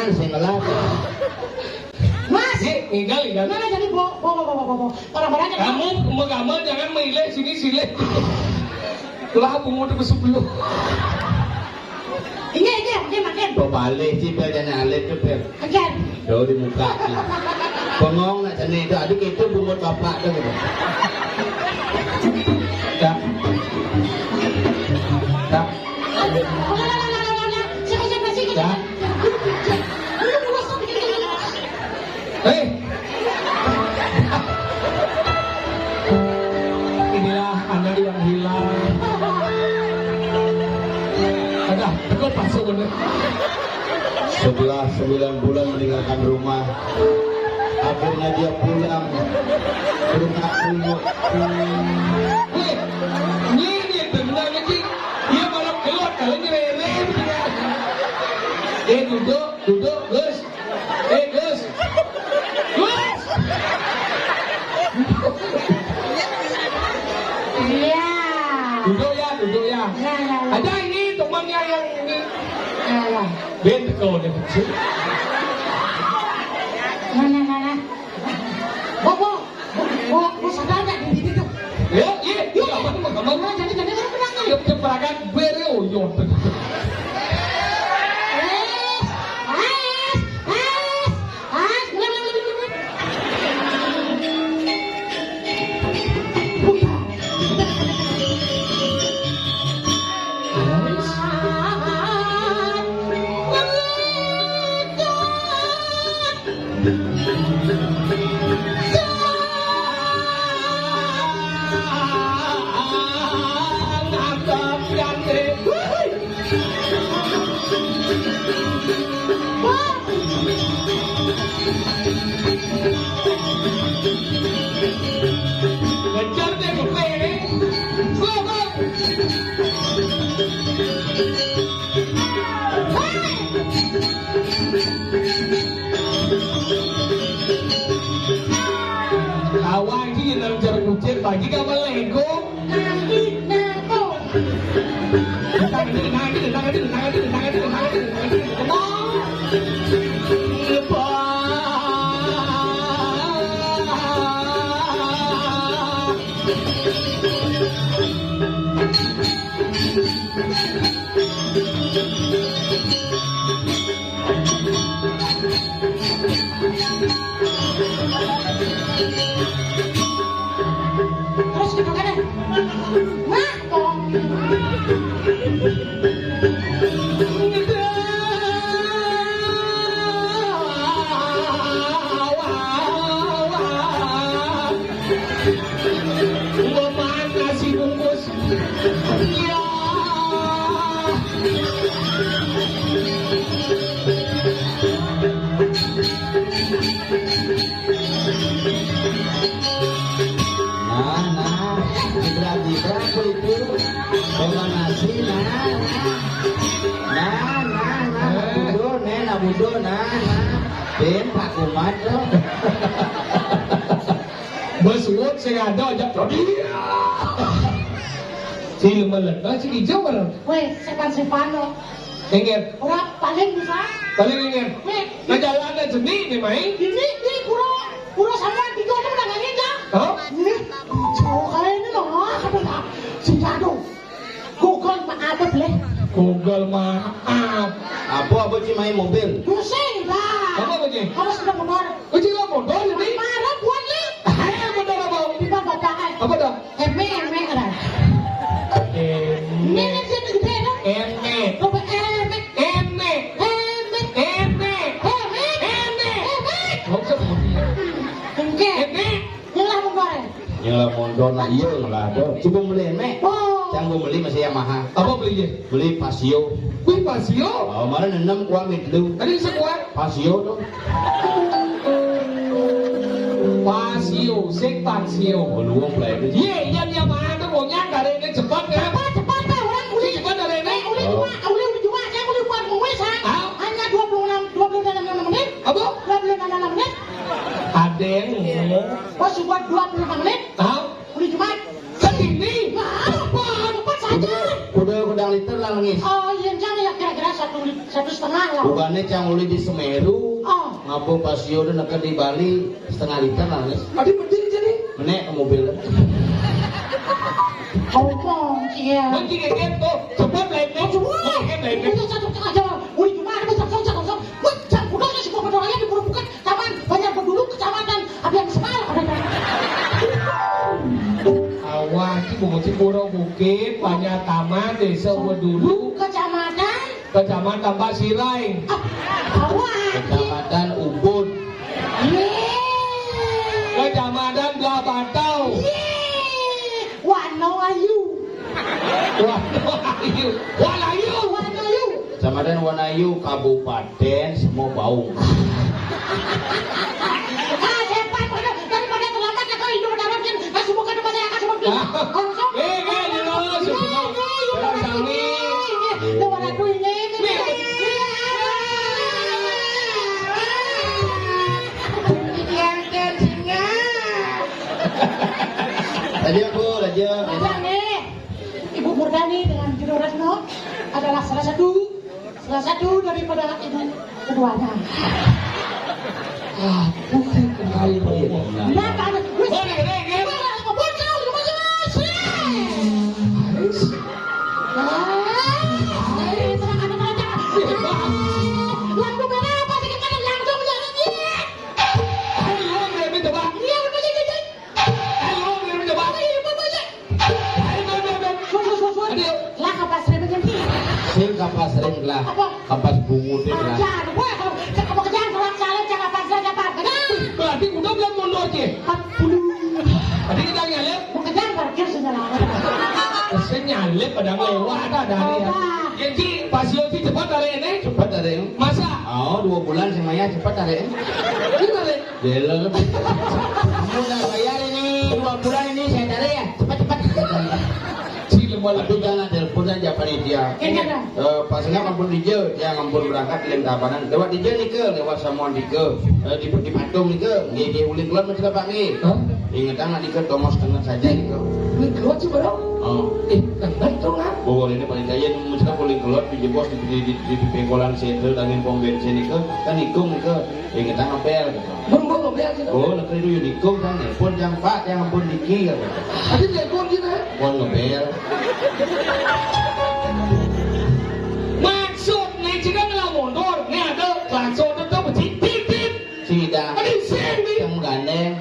Sing ngelat. Mas. Ye, nginggal, nginggal. Mana jadi bo, bo, bo, bo, bo, bo. Barang-barang aja. Kamu mau gamal jangan milih sini sini. Lah bungut itu sebelum. Ini, ini, ini makan. Kok balik sih, biar jangan alit tuh, Beb. Makan. Tuh di muka sih. Bengong nak sini itu, adik itu bungut bapak tuh gitu. Dah. Dah. Dah. Hei. Inilah anak yang hilang. Ada, tegur pasuk bener. Setelah sembilan bulan meninggalkan rumah, akhirnya dia pulang ke rumah pungut. Weh, ini dia benar lagi. Dia malah keluar kalau nyerere. Eh, duduk, duduk, Gus. Eh, Gus. Gus. Iya. Duduk ya, duduk ya. Ya, ya, ya. Ada ini temannya yang ini. Ya, ya. Ben teko dia kecil. Mana, mana? Bobo. Gua, gua sadar nggak di sini tuh? Ya, iya, iya, apa tuh, Bang? Gua jadi, jadi orang kenal nih. Dia punya perangkat bere, oh, iya. Eh, eh, eh, eh, Kejar deh, kejar. Slow, slow. Awak iki yen nang jarum kucing, bagi kamu lego. Nang iki, nang kok. Nang iki, nang iki, nang iki, nang iki, nang iki, nang iki, nang iki, nang iki. Terus gitu kan? Nah, kok. Gua makan nasi bungkus. Iya. Nah, nah, gibra-gibra apa itu? Bawa nasi, nah, nah. Nah, nah, nah, nak budo, nih, nak budo, nah, nah. Bem, Pak Kumat, tuh. Bos Uut, saya ada, ajak tadi. Si Lemelet, ah, si Kijang mana? Weh, sepan-sepan, loh. Ingat. Orang paling bisa. Paling ingat. Weh. Nah, jalan ada jenik nih, Mai. Ini, ini, pura, pura sama tiga orang udah nggak ingat, ya? Hah? Ini, cowok kayak ini loh, ah, kata tak. Si Jado. Google maaf, leh. Google maaf. Apa, apa sih main mobil? Pusing lah. Apa, apa sih? Kalau sudah motor. Oh, sing lah motor, jadi? Marah buat ni. Eh, motor apa? Di bawah bapak, eh. Apa dah? Eme, eme, ada. Eme. Ini, ini, ini gede, dah. Eme. Coba, eme. Eme. Eme. Eme. Eme. Eme. Eme. Nggak usah bunyi. Oke. Eme. Nyelah motor, eh. Nyelah motor, nah iya ngelah, doh. Coba beli, eme. Oh. Cang gua beli masih Yamaha. Apa beli dia? Beli Pasio. Wih, Pasio? Oh, mana nenem kuat gitu. Tadi bisa kuat? Pasio tuh. Pasio, sing Pasio. Oh, lu wong play itu. Iya, iya, dia mah tuh maunya dari ini cepat ya. Cepat, cepat, Pak, orang uli. Cepat dari ini. Eh, uli Oh. Cuma, uli, uli cuma, saya uli buat mengwe, saya. Ah? Hanya dua puluh enam, dua puluh enam menit. Apa? Dua puluh enam menit. Ada yang ngomong. Oh, sudah dua puluh enam menit. Ah? Uli cuma. Kan ini. Nah, apa? Cepat saja. Kuda, kuda liter lah, nangis. Oh, iya, jangan ya, kira-kira satu Satu setengah lah. Bukannya cang uli di Semeru, oh, ngabung pasio udah neket di Bali, setengah liter lah, Nis. Tadi penting jadi. Menek ke mobil. Ngomong, iya. Nanti kayak gitu, cepet lah ini. Cepet. Cepet lah ini. Udah satu setengah jam. Uli cuma ada satu setengah jam. Wih, jam udah sih, gua pedorangnya di Perumpukan. Taman Banjar Bedulu, Kecamatan Abian Semal, ada. Awah, ci bungut ci Pura Bukit, Banjar Taman, Desa Bedulu. Kecamatan? Kecamatan Tambak Sirai. Ah, awah, ci. Kecamatan Ubud. Yeay. Kecamatan Blabatau. Yeay. Wano Ayu. Wano Ayu. Wano Ayu. Wano Ayu. Kecamatan Wanayu, Kabupaten Semua Baung. Ah, hebat, waduh. Daripada terlambat, aku hidup dalam kan. Kasih buka depan saya, kasih buka. Ah. Langsung. Eh, eh, jelas, jelas. Jelas, sami. Ini, ini, ini. Depan aku ini, ini. Nih. Iya. Iya. Tadi aku raja. Raja nih. Ibu Murdani dengan Jero Retno adalah salah satu, salah satu daripada ibu keduanya. Ah, putih kembali. Kenapa ada? Wes, wes, wes, wes, wes, wes, wes, wes. Ah, eh, tenang, tenang, tenang, tenang. Lampu merah apa sih? Kita langsung jalan, iya. Ayo, Bebe, coba. Iya, betul, betul, betul. Ayo, Bebe, coba. Iya, betul, betul. Ayo, Bebe, Bebe. Sun, sun, sun, sun. Ayo. Lah, kapas rem kan sih? Sing kapas rem lah. Apa? Kapas bungut itu lah. Ajar, weh, kalau cek apa kerjaan, kalau salah, cek apa, salah, cek apa. Ajar. Berarti udah belum mundur, Ci? Empat puluh. Tadi kita nyalip? Mau kerjaan parkir sudah lama. Saya nyalip pada lewat ada dari ya. Apa? Ya, Ci, pas yo, Ci, cepat dari ini. Cepat dari ini. Masa? Oh, dua bulan sih, Maya, cepat dari ini. Ini dari. Gila lu. Kamu udah bayar ini dua bulan ini, saya tarik ya. Cepat, cepat. Ci lemah. Tapi jangan telepon aja panitia. Iya, iya. Eh, pas nggak ngampun dija, ya ngampun berangkat di Tabanan. Lewat dija nih ke, lewat Samuan nih ke. Eh, di, di Patung nih ke. Nggih, nggih, uling keluar masih Bapak nggih. Hah? Ingetan nih ke, tongos tengah saja nih ke. Uling keluar sih, Bro? Oh. Eh, bener tuh, kan? Bawa ini paling kaya, mesti uling keluar, di jebos, di, di, di, di pengkolan senter, angin pom bensin nih ke. Kan ikung nih ke. Ingetan ngebel gitu. Mun gua ngebel gitu. Oh, negeri dulu nikung kan, nelpon jang Pak, jang ampun niki, kata. Tadi nelpon gitu, ya? Pon ngebel. Maksud, nih, jika ngelah mundur, nih ada klakson itu mesti titit. Sida. Tadi sing, nih. Yang gandeng.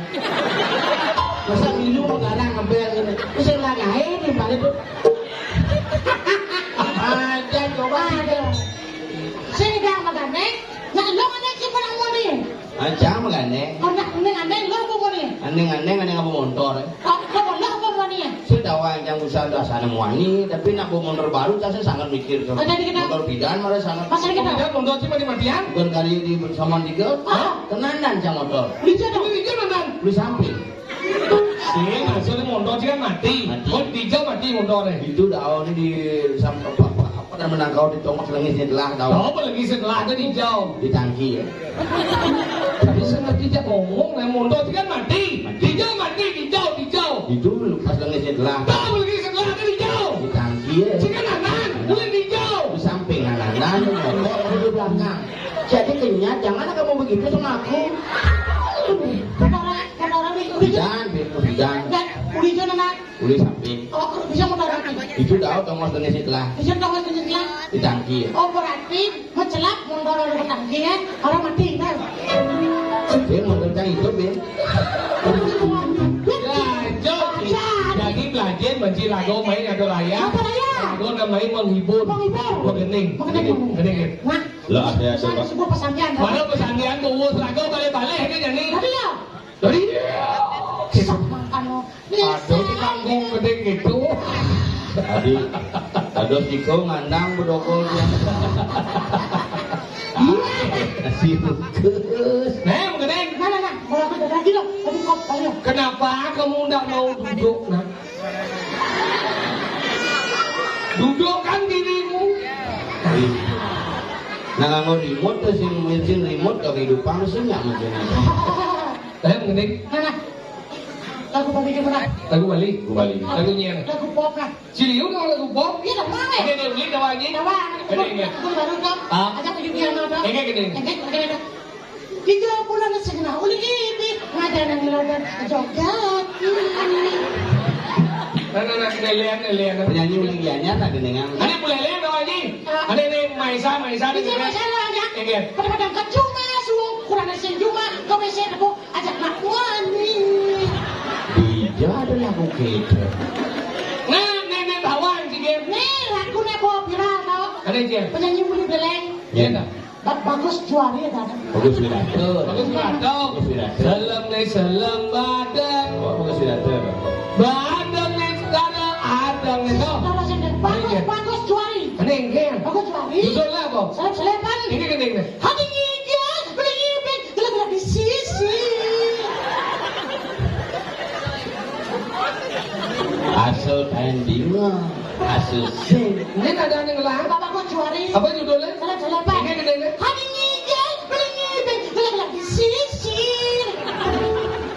Masa milu mau garang ngebel gitu. Terus yang lagi, "Hai, nih, balik tuh." Aja, coba, aja. Sing dah magandeng, nah, lo mana sih pernah mau nih? Ancang magandeng. Anak ini aneh lo apa nih? Aneng-aneng, aneng apa montor, eh? Kok, kok lo apa nih? Saya tahu yang usah dah sana muani, tapi nak bawa montor baru, saya sangat mikir tuh. Ada di kita. Montor bidan malah sangat. Masa di kita? Bidan montor sih mati-matian? Bukan kali di sama tiga. Ah. Tenanan cang motor. Beli aja dong. Beli aja, Bang. Beli samping. Sing, maksudnya montor sih kan mati. Mati. Oh, dijau mati montor, eh. Itu daun di sam-, apa, apa, apa namanya kau di tongos lengis setelah daun. Tahu apa lengis setelah ada dijau? Di tangki ya. Tapi saya ngerti dia ngomong, yang mondok itu kan mati. Mati. Dijau mati, dijau, dijau. Itu pas lagi setelah. Tahu lagi setelah ada dijau. Di tangki ya. Sini anan, boleh dijau. Di samping anan, motor di belakang. Jadi kenyat, jangan kamu begitu sama aku. Kata orang, kata orang itu. Hujan, hujan. Dan ulijan anak. Uli samping. Oh, bisa mau taruh. Itu tahu tongos dengan setelah. Bisa tongos dengan setelah. Di tangki ya. Oh, berarti mencelap, mundur ke tangki ya. Orang mati, kan? Dia mundur kan hidup ya. Ya, jauh. Jadi belajar benci lagu main atau raya. Apa raya? Lagu namanya menghibur. Menghibur. Mengening. Mengening. Mengening. Nah, lah, ada, ada, Pak. Sebuah pesantian. Mana pesantian tuh? Lagu balik-balik ini jadi. Tapi ya. Dari. Sama anu. Aduh, di panggung gedé gitu. Tadi, aduh, Ciko ngandang bedokol dia. Sirkus. Nah, gedé. Nah, nah, nah. Kalau aku udah lagi loh. Tadi kok, ayo. Kenapa kamu ndak mau duduk, nak? Dudukkan dirimu. Nah, nganggo remote tuh, sing, sing remote ke kehidupan, sing nggak mungkin. Ayo, gedé. Nah, nah. Lagu Bali gimana? Lagu Bali? Lagu Bali. Lagu nyian. Lagu pop lah. Ciliu dong lagu pop. Iya, dong, mau ya? Ini, ini, ini, ini. Coba. Ini, ini. Aku baru dong. Ah. Ajak video piano dong. Ini, ini. Ini, ini, ini. Tiga bulan setengah, uli ini ngajar yang ngelodan joget. Nah, nah, nah, kita lihat, lihat. Penyanyi uli gianyar tak dengan. Ada boleh lihat, Bang Haji? Ah. Ada ini Maisa, Maisa, ada ini juga. Maisa lah, ya. Iya. Pada-pada ke cuma, suung, kurang asin cuma, ke W C debu, ajak nak wani. Iya, ada lagu gitu. Nah, nenek tawang, sih, Gem. Nih, lagunya bawa viral, tau. Ada, Gem. Penyanyi uli beleng. Iya, tak? Ba-, Bagus Juari ada. Bagus Wiranto. Bagus Wiranto. Bagus Wiranto. Selem nih, selem badan. Oh, Bagus Wiranto. Badan nih, sekarang ada nih, toh. Terus ini, Bagus, iya. Bagus Juari. Ini, ini. Bagus Juari. Judulnya apa? Selep-selepan. Ini, ini, ini. Hati ngigil, beli ngibing, gelap-gelap di sisi. Asal tanding, asal sing. Ini ada yang ngelang. Bagus Juari. Apa judulnya? Selep-selepan. Ini, ini, ini. Hati ngigil, beli ngibing, gelap-gelap di sisi.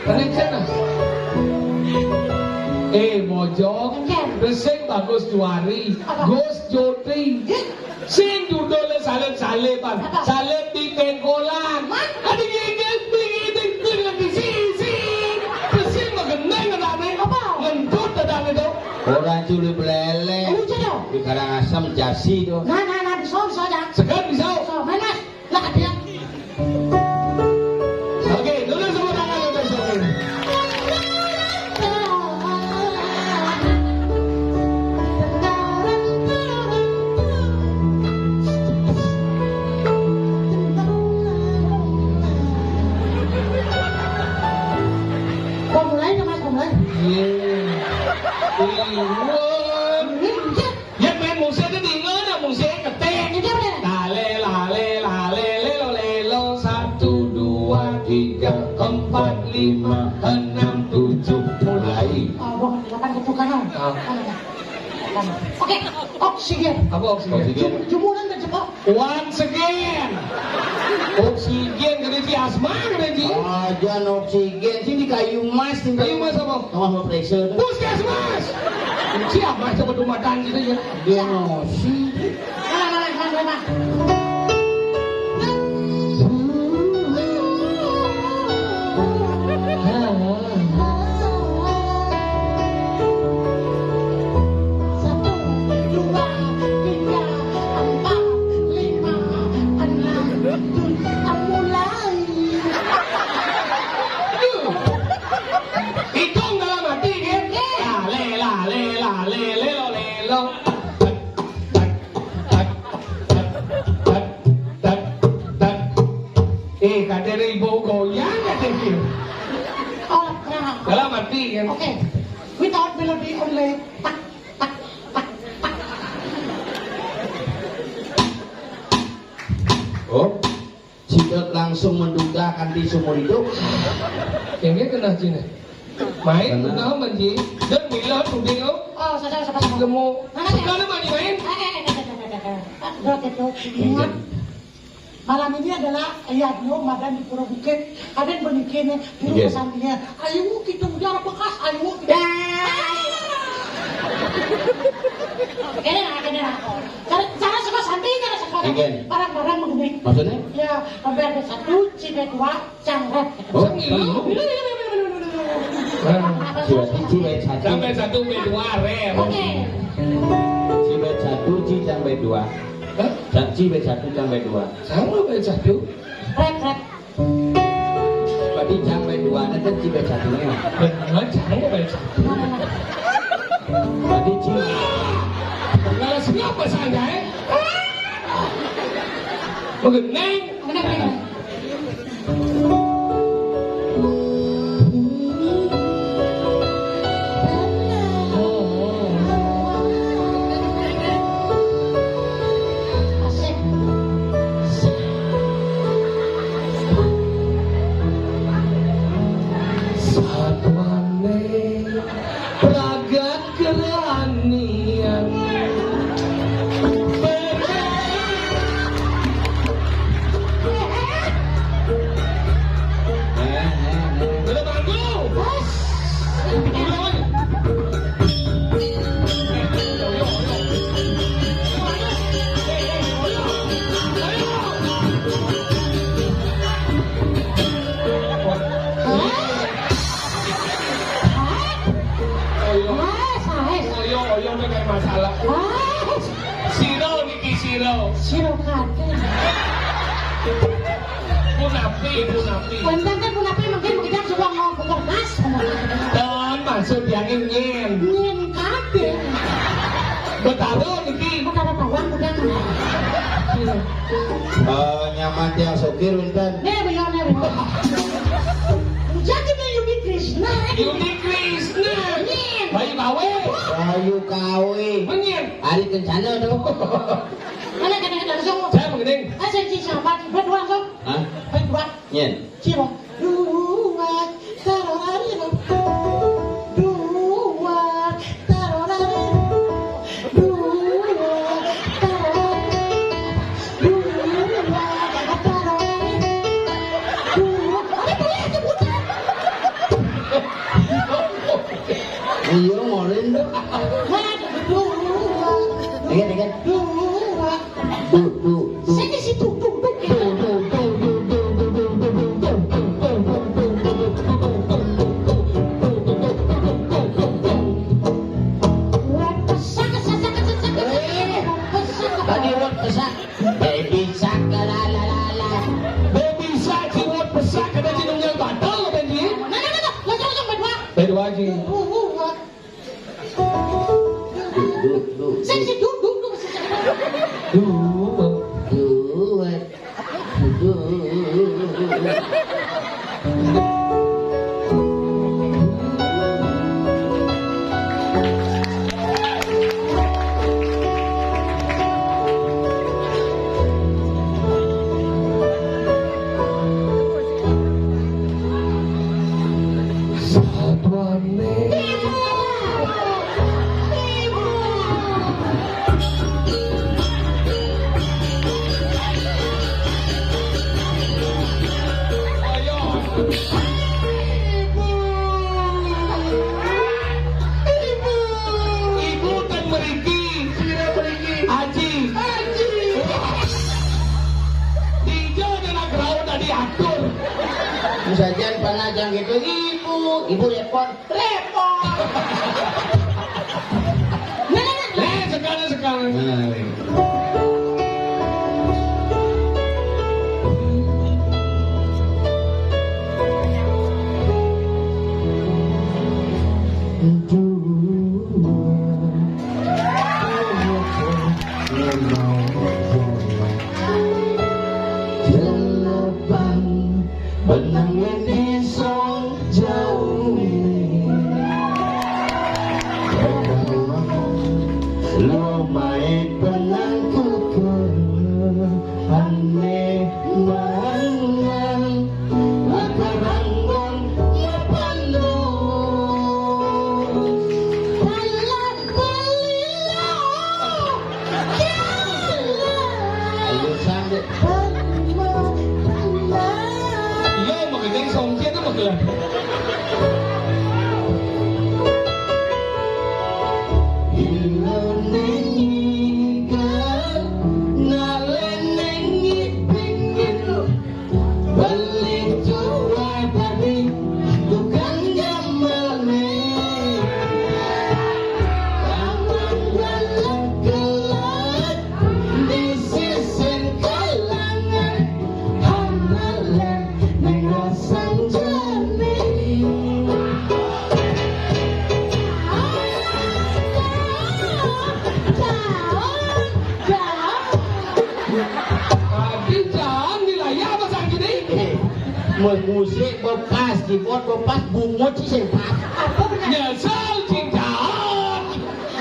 Ini siapa? Eh, Bojong. Oke. Resik Bagus Juari. Apa? Gus Joti. Iya. Sing judulnya salib-saliban. Apa? Salib di pengkolan. Hah? Ada gigi, gigi, gigi, gigi, sing. Sing mageneng katanya. Apa? Ngentut katanya tuh. Orang culi belele. Lucu dong. Di Karangasem jasi tuh. Nah, nah, nah, bisa, bisa aja. Segan bisa. Bisa, main, Mas. Lah, dia. Oke, dulu semua tangan, oke, oke. Kok mulai tuh, Mas, kok mulai? Iya. Iya. Iya. Yen main musik itu di ngono, musik ketik. Ini apa? Lale, lale, lale, lelo, lelo, satu, dua, tiga, empat, lima, enam, tujuh, mulai. Oh, bukan, bukan ketukangan. Ah. Oke, oksigen. Apa oksigen? Oksigen. Jum-, jumunan dan jebak. Once again. Oksigen, kena si asma, kena si. Aja oksigen, sini kayu mas, sini. Kayu mas apa? Kamar mau periksa. Puskesmas. Siapa coba rumah tangga gitu ya? Dia ngosi. Malah, malah, malah, malah. Satu, dua, tiga, empat, lima, enam, tujuh, mulai. Hitung dalam hati, kan? Lale, lale, lale, lelo, lelo. Eh, katanya ibu goyang, katanya dia. Oh, nah. Dalam hati, kan? Oke. Without melody only. Tak, tak, tak, tak. Oh, tidak langsung menduga akan di seumur hidup. Yang dia kena sini. Main, kena. Kena, manji. Dan Mila, tuding, oh. Oh, salah, salah, salah. Ketemu. Mana, sekarang mana main? Eh, eh, eh, eh, eh, eh, eh, eh. Dot itu. Iya. Ingat. Malam ini adalah Yadno Madan di Pura Bukit. Ada yang berpikir nih, dulu, iya, pesan dia. Ayo kita udah bekas, ayo kita. Kene lah, kene lah. Cara, cara suka santai, cara suka. Iya. Barang-barang begini. Maksudnya? Ya, sampai ada satu, cibe dua, cangret. Oh, iya. Iya, iya, iya, iya, iya, iya. Nah. Cibe, cibe satu. Sampai satu, cibe dua, rem. Oke. Cibe satu, ci sampai dua. Hah? Sa-, cibe satu sampai dua. Sama, cibe satu. Rep, rep. Berarti jam bae dua, nanti cibe satunya. Bener, jam bae satu. Berarti ci. Kalau siapa saya, eh? Begeneng. Bener, bener. Asik. Satuane pragat keranian. Punapi, punapi. Wénten téh punapi mungkin mengejar suka mau bungkus gas. Dan maksud yang ingin. Ingin kabéh. Betara niki. Betara bawang udah. Eh, nyaman tiang sokir wénten. Nih, beliau nih, beliau. Jadi nih Yudi Krisna. Yudi Krisna. Ingin. Bayu Kawe. Bayu Kawe. Menyin. Ari Kencana tuh. Mana kena langsung. Saya mengening. Ah, saya sama. Berdua langsung. Hah? Berdua. Nyen. Ciro. Dua, tarorari, dua, tarorari, dua, tarorari, dua, tarorari, dua. Ada boleh sebutan. Iya, ngorin tuh. Dua. Ingat, ingat. Dua. Duh, duh, duh. Sini si duh, duh, duh. Duh, duh, duh. Wah, pesak, pesak, pesak, pesak, pesak. Eh. Pesak. Tadi wah pesak. Baby shark, la, la, la, la. Baby shark, si wah pesak, kada si nunggal batal, kada si. Nah, nah, nah, nah. Langsung, langsung, berdua. Berdua aja. Duh, duh, duh. Duh, duh, duh. Sing, sing, duh, duh, duh. Duh. Duh. Duh. Satwane. Ayo. Ibu. Ibu. Ibu ten mriki. Sira mriki. Aji. Aji. Tinjo dina kraun tadi atur. Sajan panajang gitu, Ibu. Ibu repot. Repot. Nah, nah, nah. Eh, sekali, sekali. Nah. Benang ini song jauh ini. Lumai penangku ke ane mangan. Lakaranggon mapando. Palang pelilo. Ayo, sambut. Iya, makanya songkian apa gelar? Ilo nengi kan, nalen nengi pingin. Beli tua dari tukang nyambelne. Amang galak-galak di sisin kalangan. Hamalen ning rasang jernih. Tadi jangan wilayah apa sakit ini? Mu-, musik bepas, keyboard bepas, bungut sih sing pas. Apa benar? Nyesel, cing, jangan.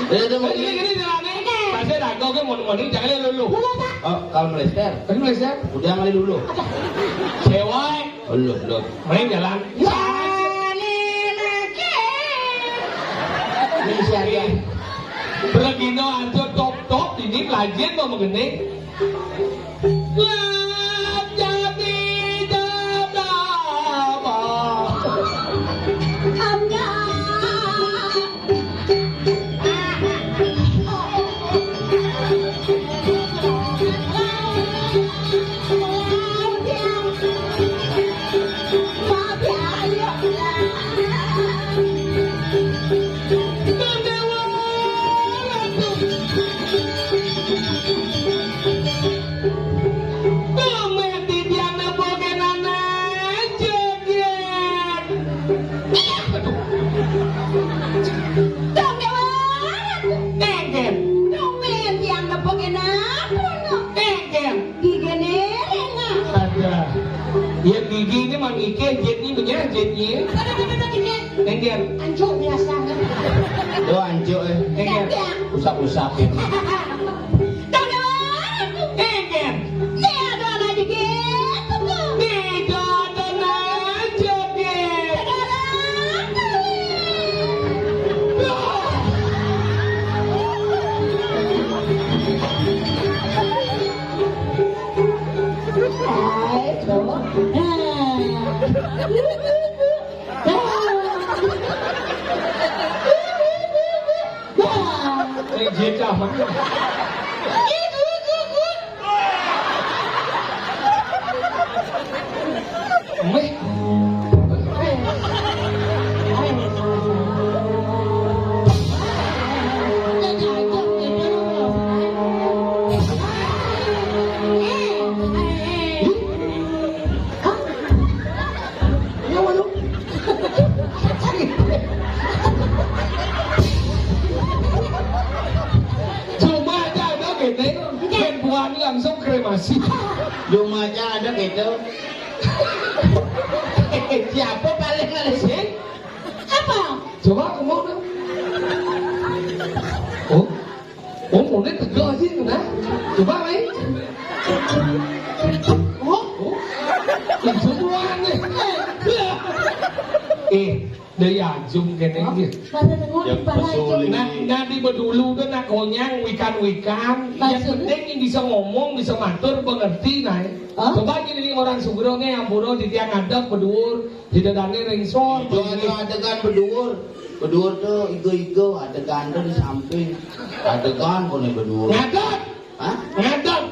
Ya, itu mungkin. Ini, ini jalannya. Ini. Pasti ragu ke mau, mau, jangan lulu. Lulu, Pak. Oh, kalau meleser. Tadi meleser? Udah kali lulu. Sewa. Lulu, lulu. Main jalan. Wah, ini lagi. Ini siapa? Bergino aja top-top, ini pelajin mau mengenai. Ya, gigi ini mang ike, jitnya punya, jitnya. Ada di mana gigi? Enggak. Anjuk biasa. Tuh, anjuk, eh. Enggak. Usap-usap, ya. Enggak. Ini ada lagi gitu, tuh. Tidak ada lagi, gitu. Cuma aja ada gitu, buat langsung kremasi. Cuma aja ada gitu. Siapa paling ngalih sih? Apa? Coba aku mau dong. Oh, oh, mau nih tegak aja, nah. Coba, Mai. Oh, oh. Itu bukan nih. Eh, dari Ajung kene iki. Masa tengok. Ya, di Bali, betul. Nah, nah, di bedulu tuh nak konyang wikan-wikan. Yang penting yang bisa ngomong, bisa matur, mengerti, nah. Hah? Coba gini nih, orang sugro nih, ampura di tiang ngadep, beduur, di dadane ring sor. Itu ada adegan beduur. Beduur tuh igo-igo, adegan tuh di samping. Adegan kok nih beduur. Ngadep. Hah? Ngadep.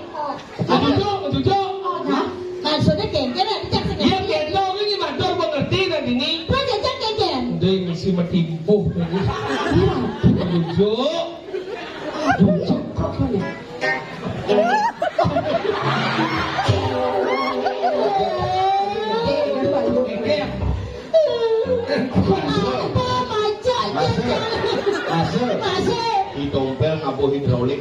Ngejujuk, ngejujuk. Hah? Maksudnya kengken ya, Cak, sing iya, ngerti. Kento ini matur mengerti dan ini. Terus ya, Cak, kengken. Udah ngisi metimpuh ini. Iya. Ngejujuk. Ngejujuk kok ini. Apa, Maca? Masuk. Masuk. Masuk. Di tompel ngabur hidrolik.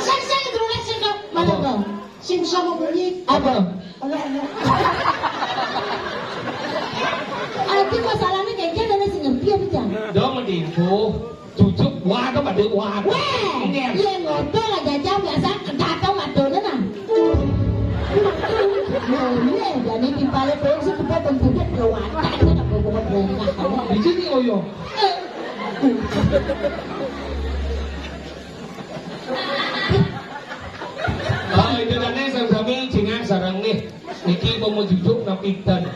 Sing, sing, hidrolik, sing, dong. Mana, apa? Dong? Sing sama bunyi. Apa? Alah, alah. Arti masalahnya kayak gini, ada sing ngerti apa, Cang? Dong, mending tuh. Cucuk, wah, apa pada wah? Weh, iya, ngobrol aja, Cang, biasa datang madone, nah. Iya, jadi timpale polisi kita bentuknya keluarga, kita nggak mau buat mereka. Di sini, oh, iya. Oh, itu tadi sami-sami cingak sarang nih. Niki mau ngejujuk napitan.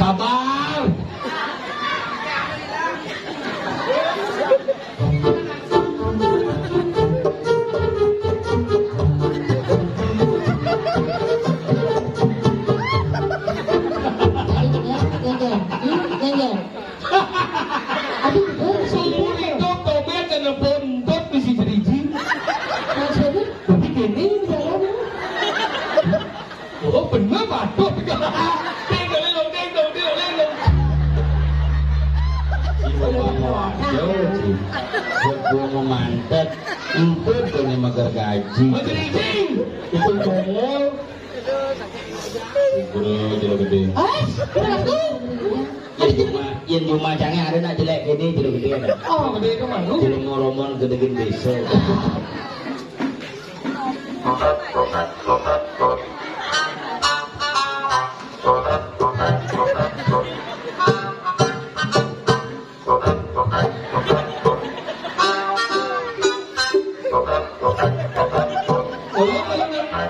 Sabar. Gengger, gengger, gengger. Aduh, bener, saya. Umur itu tobat dan bontot bisi jeriji. Maksudnya? Tapi gini, misalnya. Oh, bener, waduh. Ding, dong, ding, dong, ding, dong, ding, dong. Si bapak mau ada, Ci. Buat gua mau mantet. Emput gua nih mager gaji. Mager izin. Itu ngomong. Bro, jero gede. Eh, berarti. Yang cuma, yang cuma canggih ada nak jelek gede, jero gede ada. Oh, gede itu malu. Jero ngoromon gede gede desa.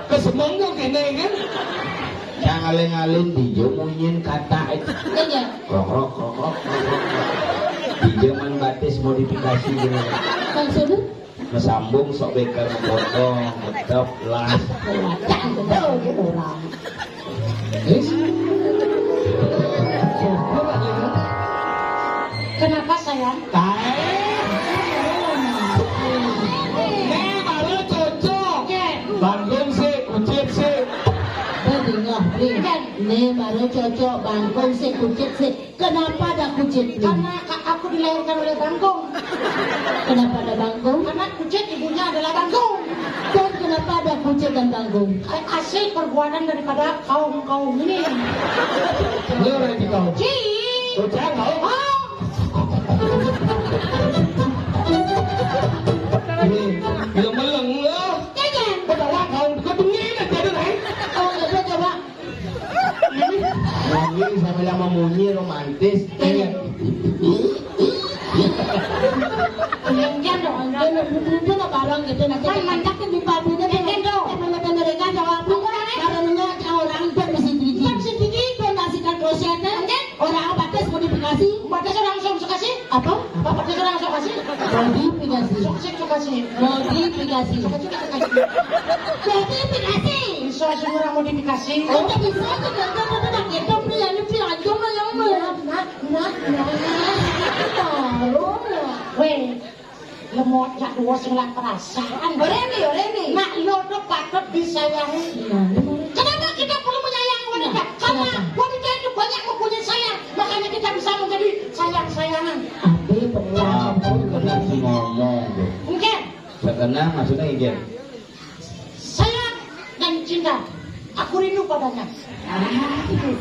Kesemong kok kene kan? Yang alin-alin dijo munyin kata itu. Iya. Krok, krok, krok, krok, krok, krok. Dijo man batis modifikasi gitu. Maksudnya? Mesambung sok beker potong, metep, las. Cang, betul gitu orang. Terus? Kenapa, sayang? Tae. Nih baru cocok. Oke. Bangkung sih, kucit sih. Bengok, Bli. Kan? Nih baru cocok, bangkung sih, kucit sih. Kenapa ada kucit, Bli? Karena ka-, aku dilahirkan oleh bangkung. Kenapa ada bangkung? Karena kucit ibunya adalah bangkung. Dan kenapa Pada kucing dan kangkung. Eh, asik perbuatan daripada kaum-kaum ini. Lu orang di kaum. Ci. Bocah kaum. Ah. Ini, meleng-meleng lu. Jangan. Pada wah kaum, kau tungguin aja dulu, eh. Oh, ya, coba. Wangi sambil sama munyi romantis. Iya. Enggak dong, enggak dong. Itu mah barang gitu, nanti kan mantap kan di pabriknya. Enggak dong. Emang ada mereka jawab. Aku orang, eh? Karena orang itu masih gigi. Kan si gigi itu nasi kan klosetnya. Enggak. Orang batas modifikasi. Batas orang langsung suka sih. Apa? Apa? Batas orang langsung kasih. Modifikasi. Suka sih, suka sih. Modifikasi. Suka sih, suka sih. Modifikasi. Bisa sih orang modifikasi. Oh, tak bisa aja, kan, kan, kan, kan, gitu, pilihan, pilihan, cuma yang mana? Nah, nah, nah, nah. Tahu. Weh, lemot jak dua sing lah perasaan. Oreni, oreni. Nak lo tuh patut disayangi. Iya, iya. Kenapa kita perlu menyayangi wanita? Iya. Karena kenapa? Wanita itu banyak mempunyai sayang, makanya kita bisa menjadi sayang-sayangan. Abi benar. Nah, benar sih ngomong tuh. Enggak. Sekarang maksudnya enggak. Sayang dan cinta, aku rindu padanya. Ah, gitu.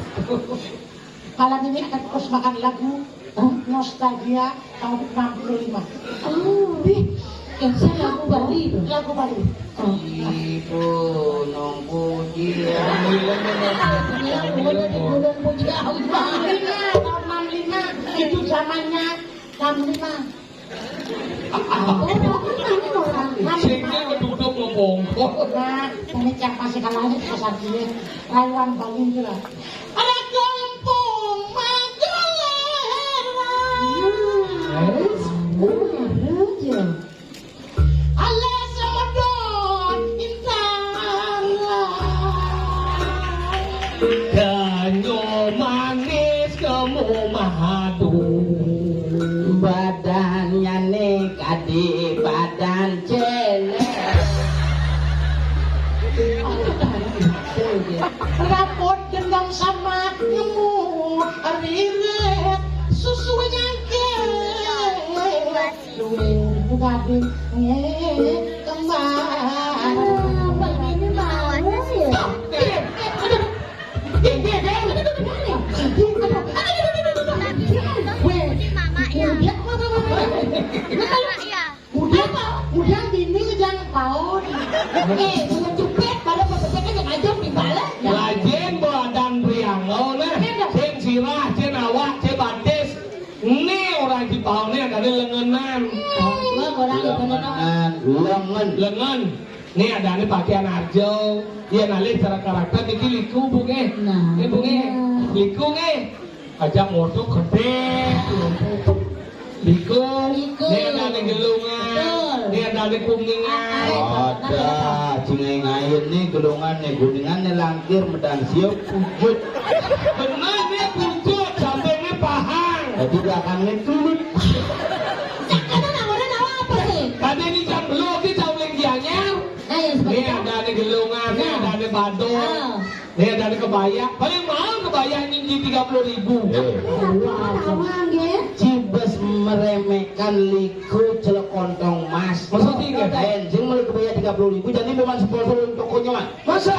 Malam ini akan terus makan lagu, eh, nostalgia tahun enam puluh lima. Oh, ih, yang saya lagu Bali itu. Lagu Bali. Oh. Ibu nunggu dia. Iya, udah di bulan puji Allah. Enam puluh lima, tahun enam puluh lima. Itu zamannya enam puluh lima. Sing dia keduduk mau bongkok. Nah, ini siapa sih kalau ini susah dia? Rayuan Bali itu lah. Ada kampung Magalera. Yes. Oh, ada aja. Alas semedot Intara. Danyo manis kamu madu. Badannya nih kadi badan celek. Rapot gendong sama nemu ririt susu nyangkir. Duwe dadi kembar. Ah, Mbak Nini mau ya? Stop! Eh, eh, aduh. Eh, eh, eh, aduh, aduh, aduh, aduh. Weh, udah, weh, weh, weh, weh. Udah, udah, bini jangan paut. Eh, belum cepet, baru bebek aja ngajak di balik. Lajen badan priango, nah. Iya, dong. Sing sirah, sing awak, sing batis. Né ora dipaoné adané lengenan. Wah, ora lengenan. Lengen. Lengen. Né adané pakaian arjo. Yén alih cara karakter niki liku, Bu, nggih. Nah. Nggih, Bu, nggih. Liku, nggih. Aja modok gedé. Liku. Liku. Né adané gelungan. Betul. Né adané kuningan. Ah, ada. Cingeng air né gelungan né kuningan né langkir medang siup pujut. Bener né pujut sampai né pahang. Jadi belakangnya tulut. Sakana namanya nama apa sih? Tadi ini jam belum, ini jam lagi anyar. Nah, ya, seperti ini itu. Ada ada gelungan, ini. Nah. Ada ada badung. Ah. Ini ada ada kebaya. Paling mahal kebaya ini di tiga puluh ribu. Eh. Wah, tahu nggih. Cibes meremehkan liku celek kontong mas. Maksudnya nggih? Lain, sing mulai kebaya tiga puluh ribu, jadi memang sponsor untuk tokonya, Mas. Masa?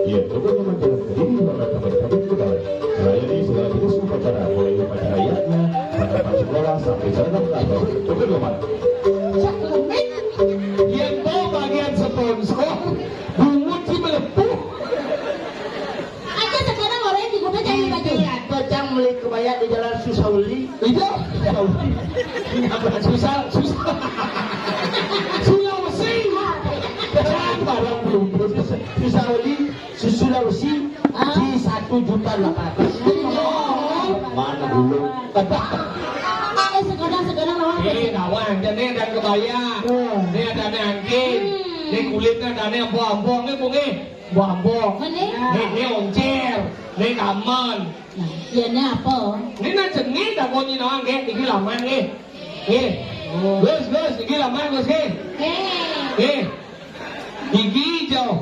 Iya, pokoknya majalah ini warna teman-teman kita melayani segala jenis upacara, mulai upacara yadnya, penerapan sekolah, sampai seragam kantor. Betul nggak, Mas? Yén to bagian sponsor, bungut sih melepuh. Aja sekarang orang di kota cari baju. Ini ada cang beli kebaya di Jalan Susauli. Iya. Susah, susah. Sulawesi. Jangan barang belum. Susah, Sulawesi. Ah. Di satu juta delapan ratus. Iya. Mana dulu? Eh, sekarang, sekarang lawan apa sih? Ini nawang, ini ada kebaya. Oh. Ini ada angkin. Hmm. Ini kulitnya ada ambo-ambo, ini bungi. Ambo-ambo. Mana? Ini, ini oncér. Ini kamen. Nah, iya, ini apa? Ini nah jenis dah kau nyinawang, nggih. Ini laman, nggih. Nggih. Oh. Gus, Gus, ini laman, Gus, nggih. Eh. Nggih. Gigi hijau.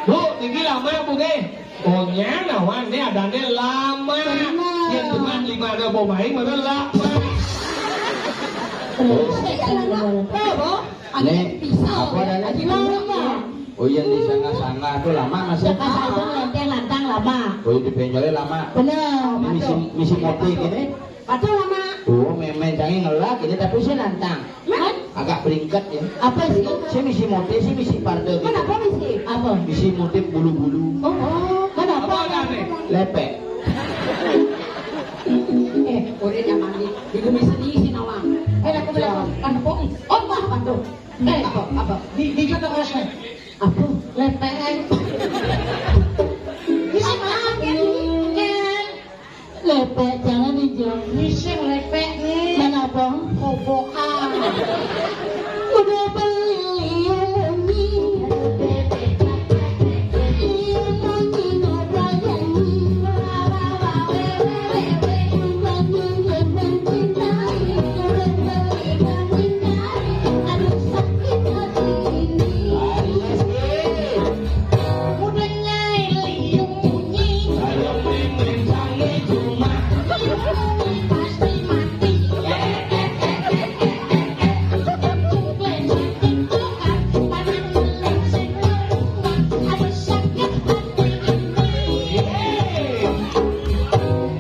Bu, gigi lama, Bu, nggih. Oh, nya, nawan, ini adané lama. Lama. Yang cuma lima ada bau main, mana lama. Terus. Iya, lama. Eh, Bu. Nek, apa adanya? Lama. Oh iya, di sana-sana tuh lama masih. Jakarta itu lenteng lantang lama. Oh iya, di Penjolnya lama. Bener. Ini misi, misi motif ini. Betul lama. Oh, main-main canggih ngelak ini, tapi saya nantang. Agak beringkat ya. Apa sih? Saya misi motif, saya misi partai gitu. Kenapa misi? Apa? Misi motif bulu-bulu. Oh, oh. Kenapa? Apa aneh? Lepek. Eh, udah jangan di, di bumi sendiri sih nawang. Eh, aku bilang, kan pong. Oh, mah apa tuh? Eh, apa, apa? Di, di kata kerasnya. Apa? Lepek. Bisa maaf ya, ini. Lepek, jangan dijauh. Bisa lepek nih. Mana, Bang? Kobokan. Udah beli liu munyi. Liu munyi ngobrol nyanyi.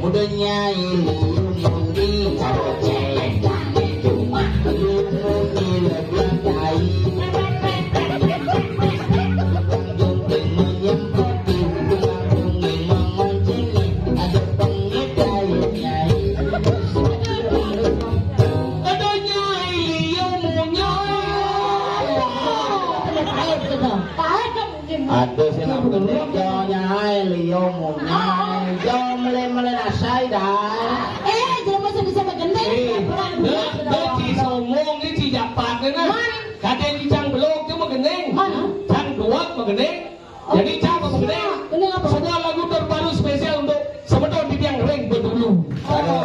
Udah nyai liu munyi, caro celeng kami cuma liu munyi leblak tai. Tukang jungkring menyempoti, tukang jungkring mengoncengi, ada pengedai nyai. Udah nyai liu munyi. Ada sih nang bening jauhnya hai liu munyi. Jauh melé-melé nasai dah. Eh, jangan masih bisa begendeng. Eh, pura-pura dah, dah, si sombong ni, si japat ni nah. Man. Kadén cang belog tu magendeng. Man. Cang duweg magendeng. Oh. Jadi cang magendeng. Gendeng apa? Sebuah lagu terbaru spesial untuk semeton titiang ring bedulu. Oh.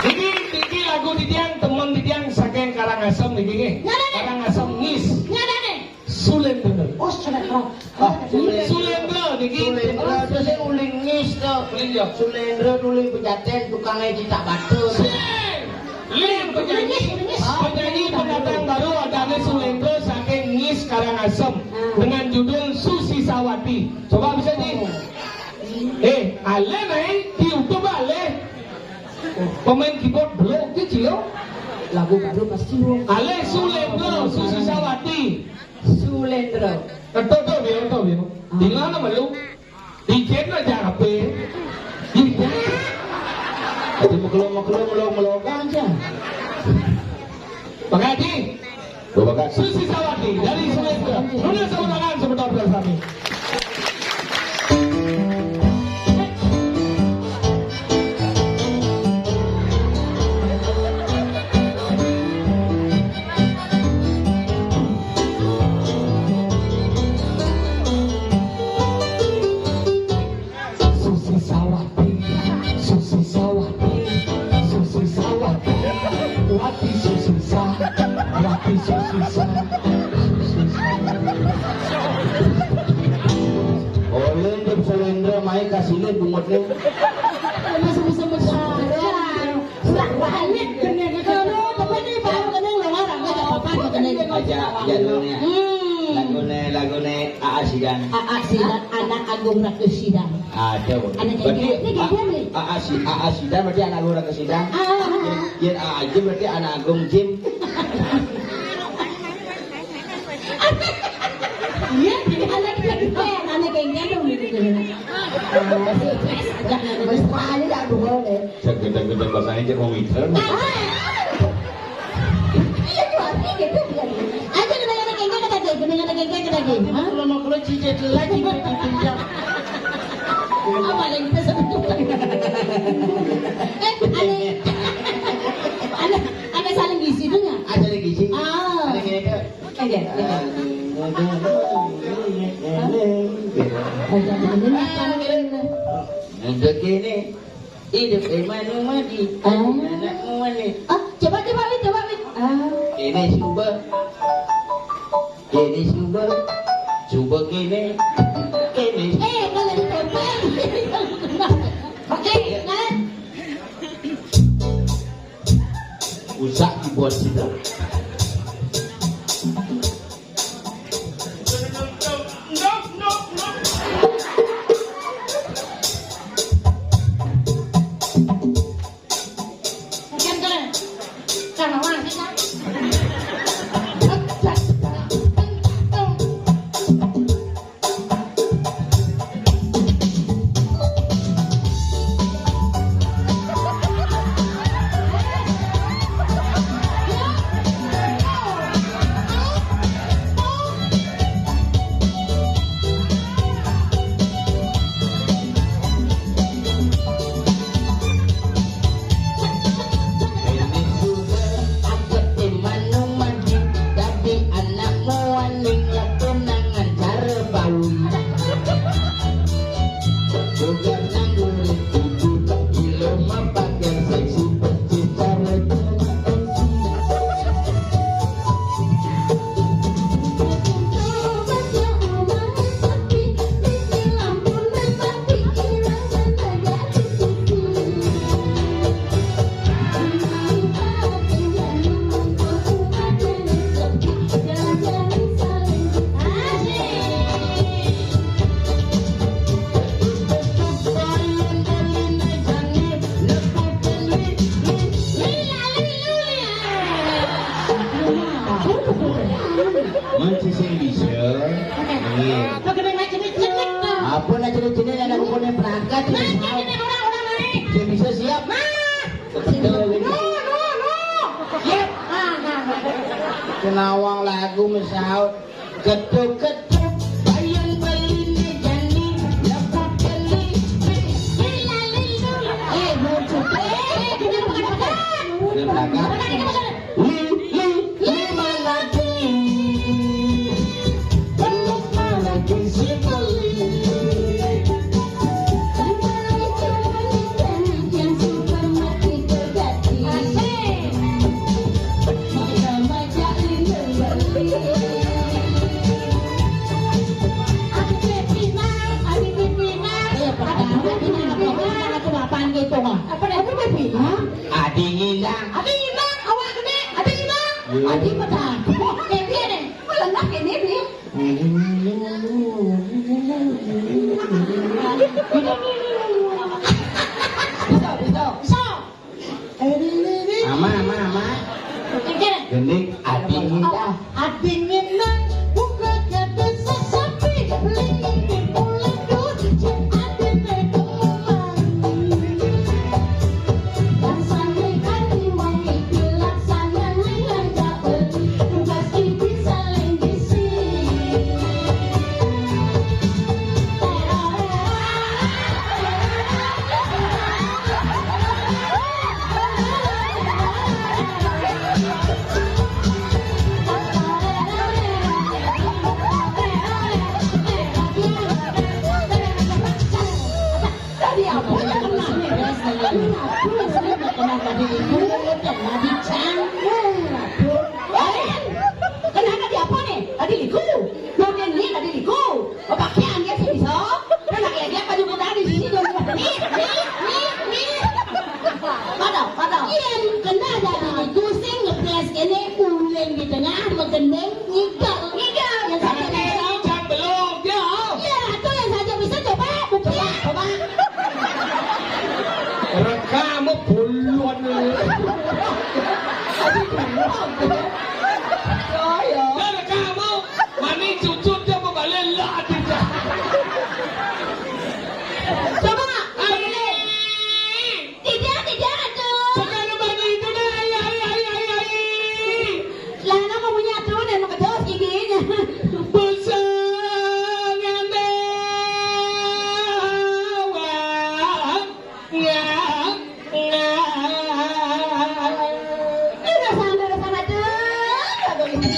Niki, niki lagu titiang, temen titiang saking Karangasem niki nggih. Nyana nih. Karangasem Ngis. Nyana nih. Suléndra. Oh, Suléndra. Ah, Suléndra. Suléndra niki. Suléndra to sing uli Ngis to. Uli ya. Suléndra uli Pejaten tukangé cithak batur. Sing. Uli penyanyi, penyanyi pendatang baru adané Suléndra saking Ngis Karangasem dengan judul Susi Sawati. Coba bisa di. Eh, alé naik di YouTube alé. Pemain keyboard belum ki Cio. Lagu baru pasti lu. Alé Suléndra, Susi Sawati. Suléndra. Ketok to, Bio, to, Bio. Di mana malu? Di Jen aja apa? Di Jen. Jadi mekelo-mekelo, melo-melo aja. Pak Haji. Bapak Haji. Susi Sawati dari Suléndra. Nuna semeton, semeton bersami. Susi Sawati, Susi Sawati, Susi Sawati, Wati Susi Sa, Wati Susi Sa, Susi Sa. Oleh untuk Suléndra mai kasih bungut ni. Masih bisa bersuara. Sudah balik kena kena. Kalau teman ni baru kena luar, enggak apa-apa kena. Aja jadulnya. Hmm. Lagunya, lagunya A A Sidang. A A Sidang, Anak Agung Ratu Sidang. Ada. Anak Berarti Agung. Ini A-, dia nih. A A Si-, A A Sidang berarti Anak Agung Ratu Sidang. Ah. Yén A A Jim berarti Anak Agung Jim. Iya, anak kéngkén, anak kéngkén dong gitu. Wis, wis, wis, wis, wis, wis, wis. Cek gedeng-gedeng bahasanya cek wong Midan. Iya, jual gitu dia. Aja gedeng anak kéngkén kata dia, gedeng anak kéngkén kata dia. Hah? Kalau mau keluar cicit lagi, cicit pinjam. Apa yang kita sebut? Eh, aneh. Aneh, aneh saling gizi tuh ya? Ada lagi gizi. Ah. Ada kayak Oke, oke. Udah gini, hidup emang mati. Ah. Anakmu mana? Ah, coba, coba, Wit, coba, Wit. Ah. Ini coba. Ini coba. Coba gini. Ini. Eh, kalau ditempel. Oke, kan? Usah dibuat sudah. Sing bisa. Nggih. Apa nak jenis-jenis nak? Apa nak jenis-jenis nak aku punya perangkat, jenis mau. Sing bisa siap. Mana? Betul. No, no, no. Siap. Ah, nah, nah. Kenawang lagu mesaut. Ketuk-ketuk, ayen beline jani, lepuk jani, bi-, bi-, lali-lu. Eh, muncul. Eh, eh, bukan, bukan, bukan. Bukan, bukan. Li, li, lima lagi. Belum lagi si beli. Adi ngindang. Adi ngindang, awak gede, adi ngindang. Adi petang. Nek piye nih? Kok lelah kene piye? Bisa, bisa. Bisa. Ama, ama, ama. Gending, adi ngindang. Adi ngindang, buka kata sesapi. Lingkir pulang duit, adi nego. Tadi apa yang kena nih? Ini aku yang sering kena tadi itu, kena di cangkul, aduh. Eh, kena di apa nih? Tadi liku. Mungkin nih tadi liku. Oh, pakaian dia sih bisa. Kena kayak dia baju muda di sini dong. Nih, nih, nih, nih. Pada, pada. Iya, kena jadi liku sing ngepres kene ulen di tengah, megendeng. Ngigal. Ngigal. Yang saja bisa. Jangan belum, ya. Iya, Ratu yang saja bisa coba bukti. Coba. Rekamu buluan. Oh, iya. Dan rekamu mani cucut dia mau balik lah, tidak. Coba. Ayo. Tidak, tidak, aduh. Sekarang bagi itu dah, ayo, ayo, ayo, ayo, ayo. Lah, ana ngomongnya aduh, dan mau kedos giginya. Basa ngene. Wah, ngah, ngah. Ini udah sama, udah sama, aduh, aduh, ini.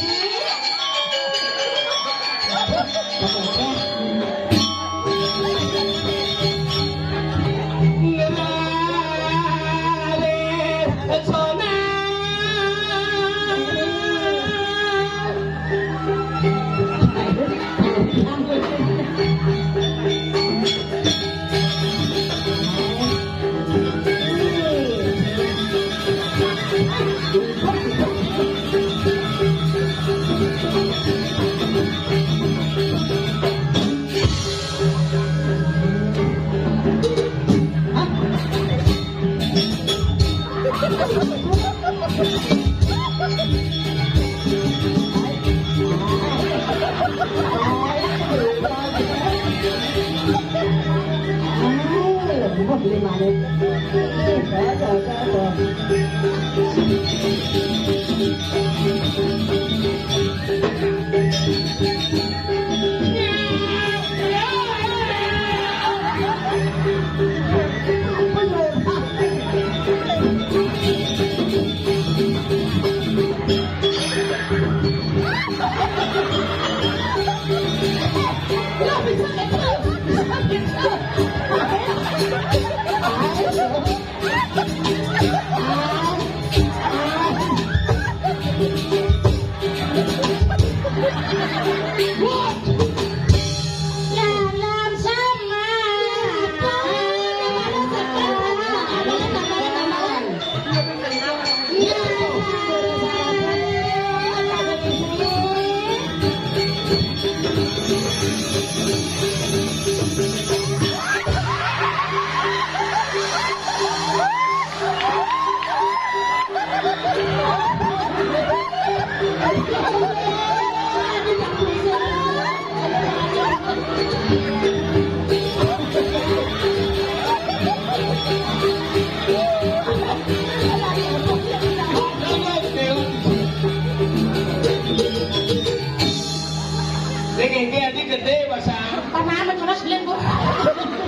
Ini adik gede, pasang. Pernah anu terus, Lin, Bu?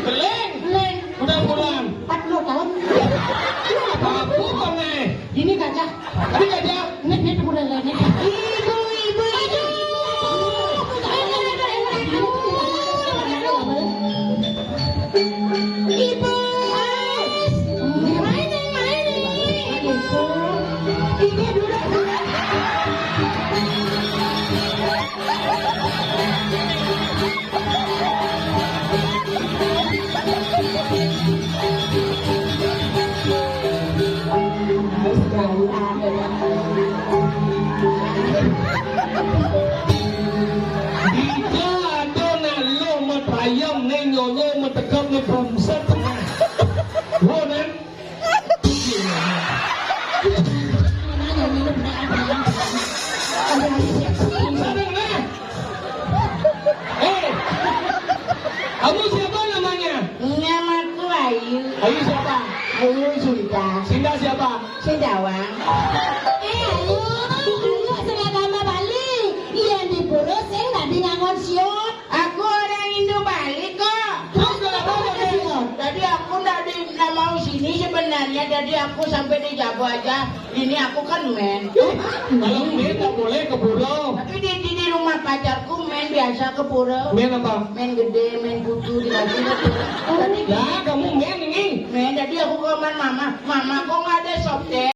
Beling. Beling. Udah bulan. Empat puluh tahun. Apa-apa, Bang, eh? Ini gajah. Ini gajah. Ini, ini mulai lagi. Ibu, ibu, ibu. Ibu. Main, main, ibu. Ibu duduk. Dija ada nak lo metrayem ne nyonyo metegep ne bumset tengah. Wo nan. Bumset tengah. Eh, kamu siapa namanya? Namaku Ayu. Ayu siapa? Ayu Sinta. Sinta siapa? Sindawang. Eh, Ayu, Ayu sing agama Bali. Yen di pura sing dadi ngangon siot. Aku orang Indo Bali kok. Terus kenapa pakai siot? Jadi aku ndak di, ndak mau sini sebenarnya. Jadi aku sampai di Jago aja. Ini aku kan men. Kalau men nggak boleh ke pura. Tapi di, di, di rumah pacarku men biasa ke pura. Men apa? Men gede, men putu di lagi. Tadi Ya, kamu men ini. Men, jadi aku ke kamar mama. Mama, kok nggak ada softtek?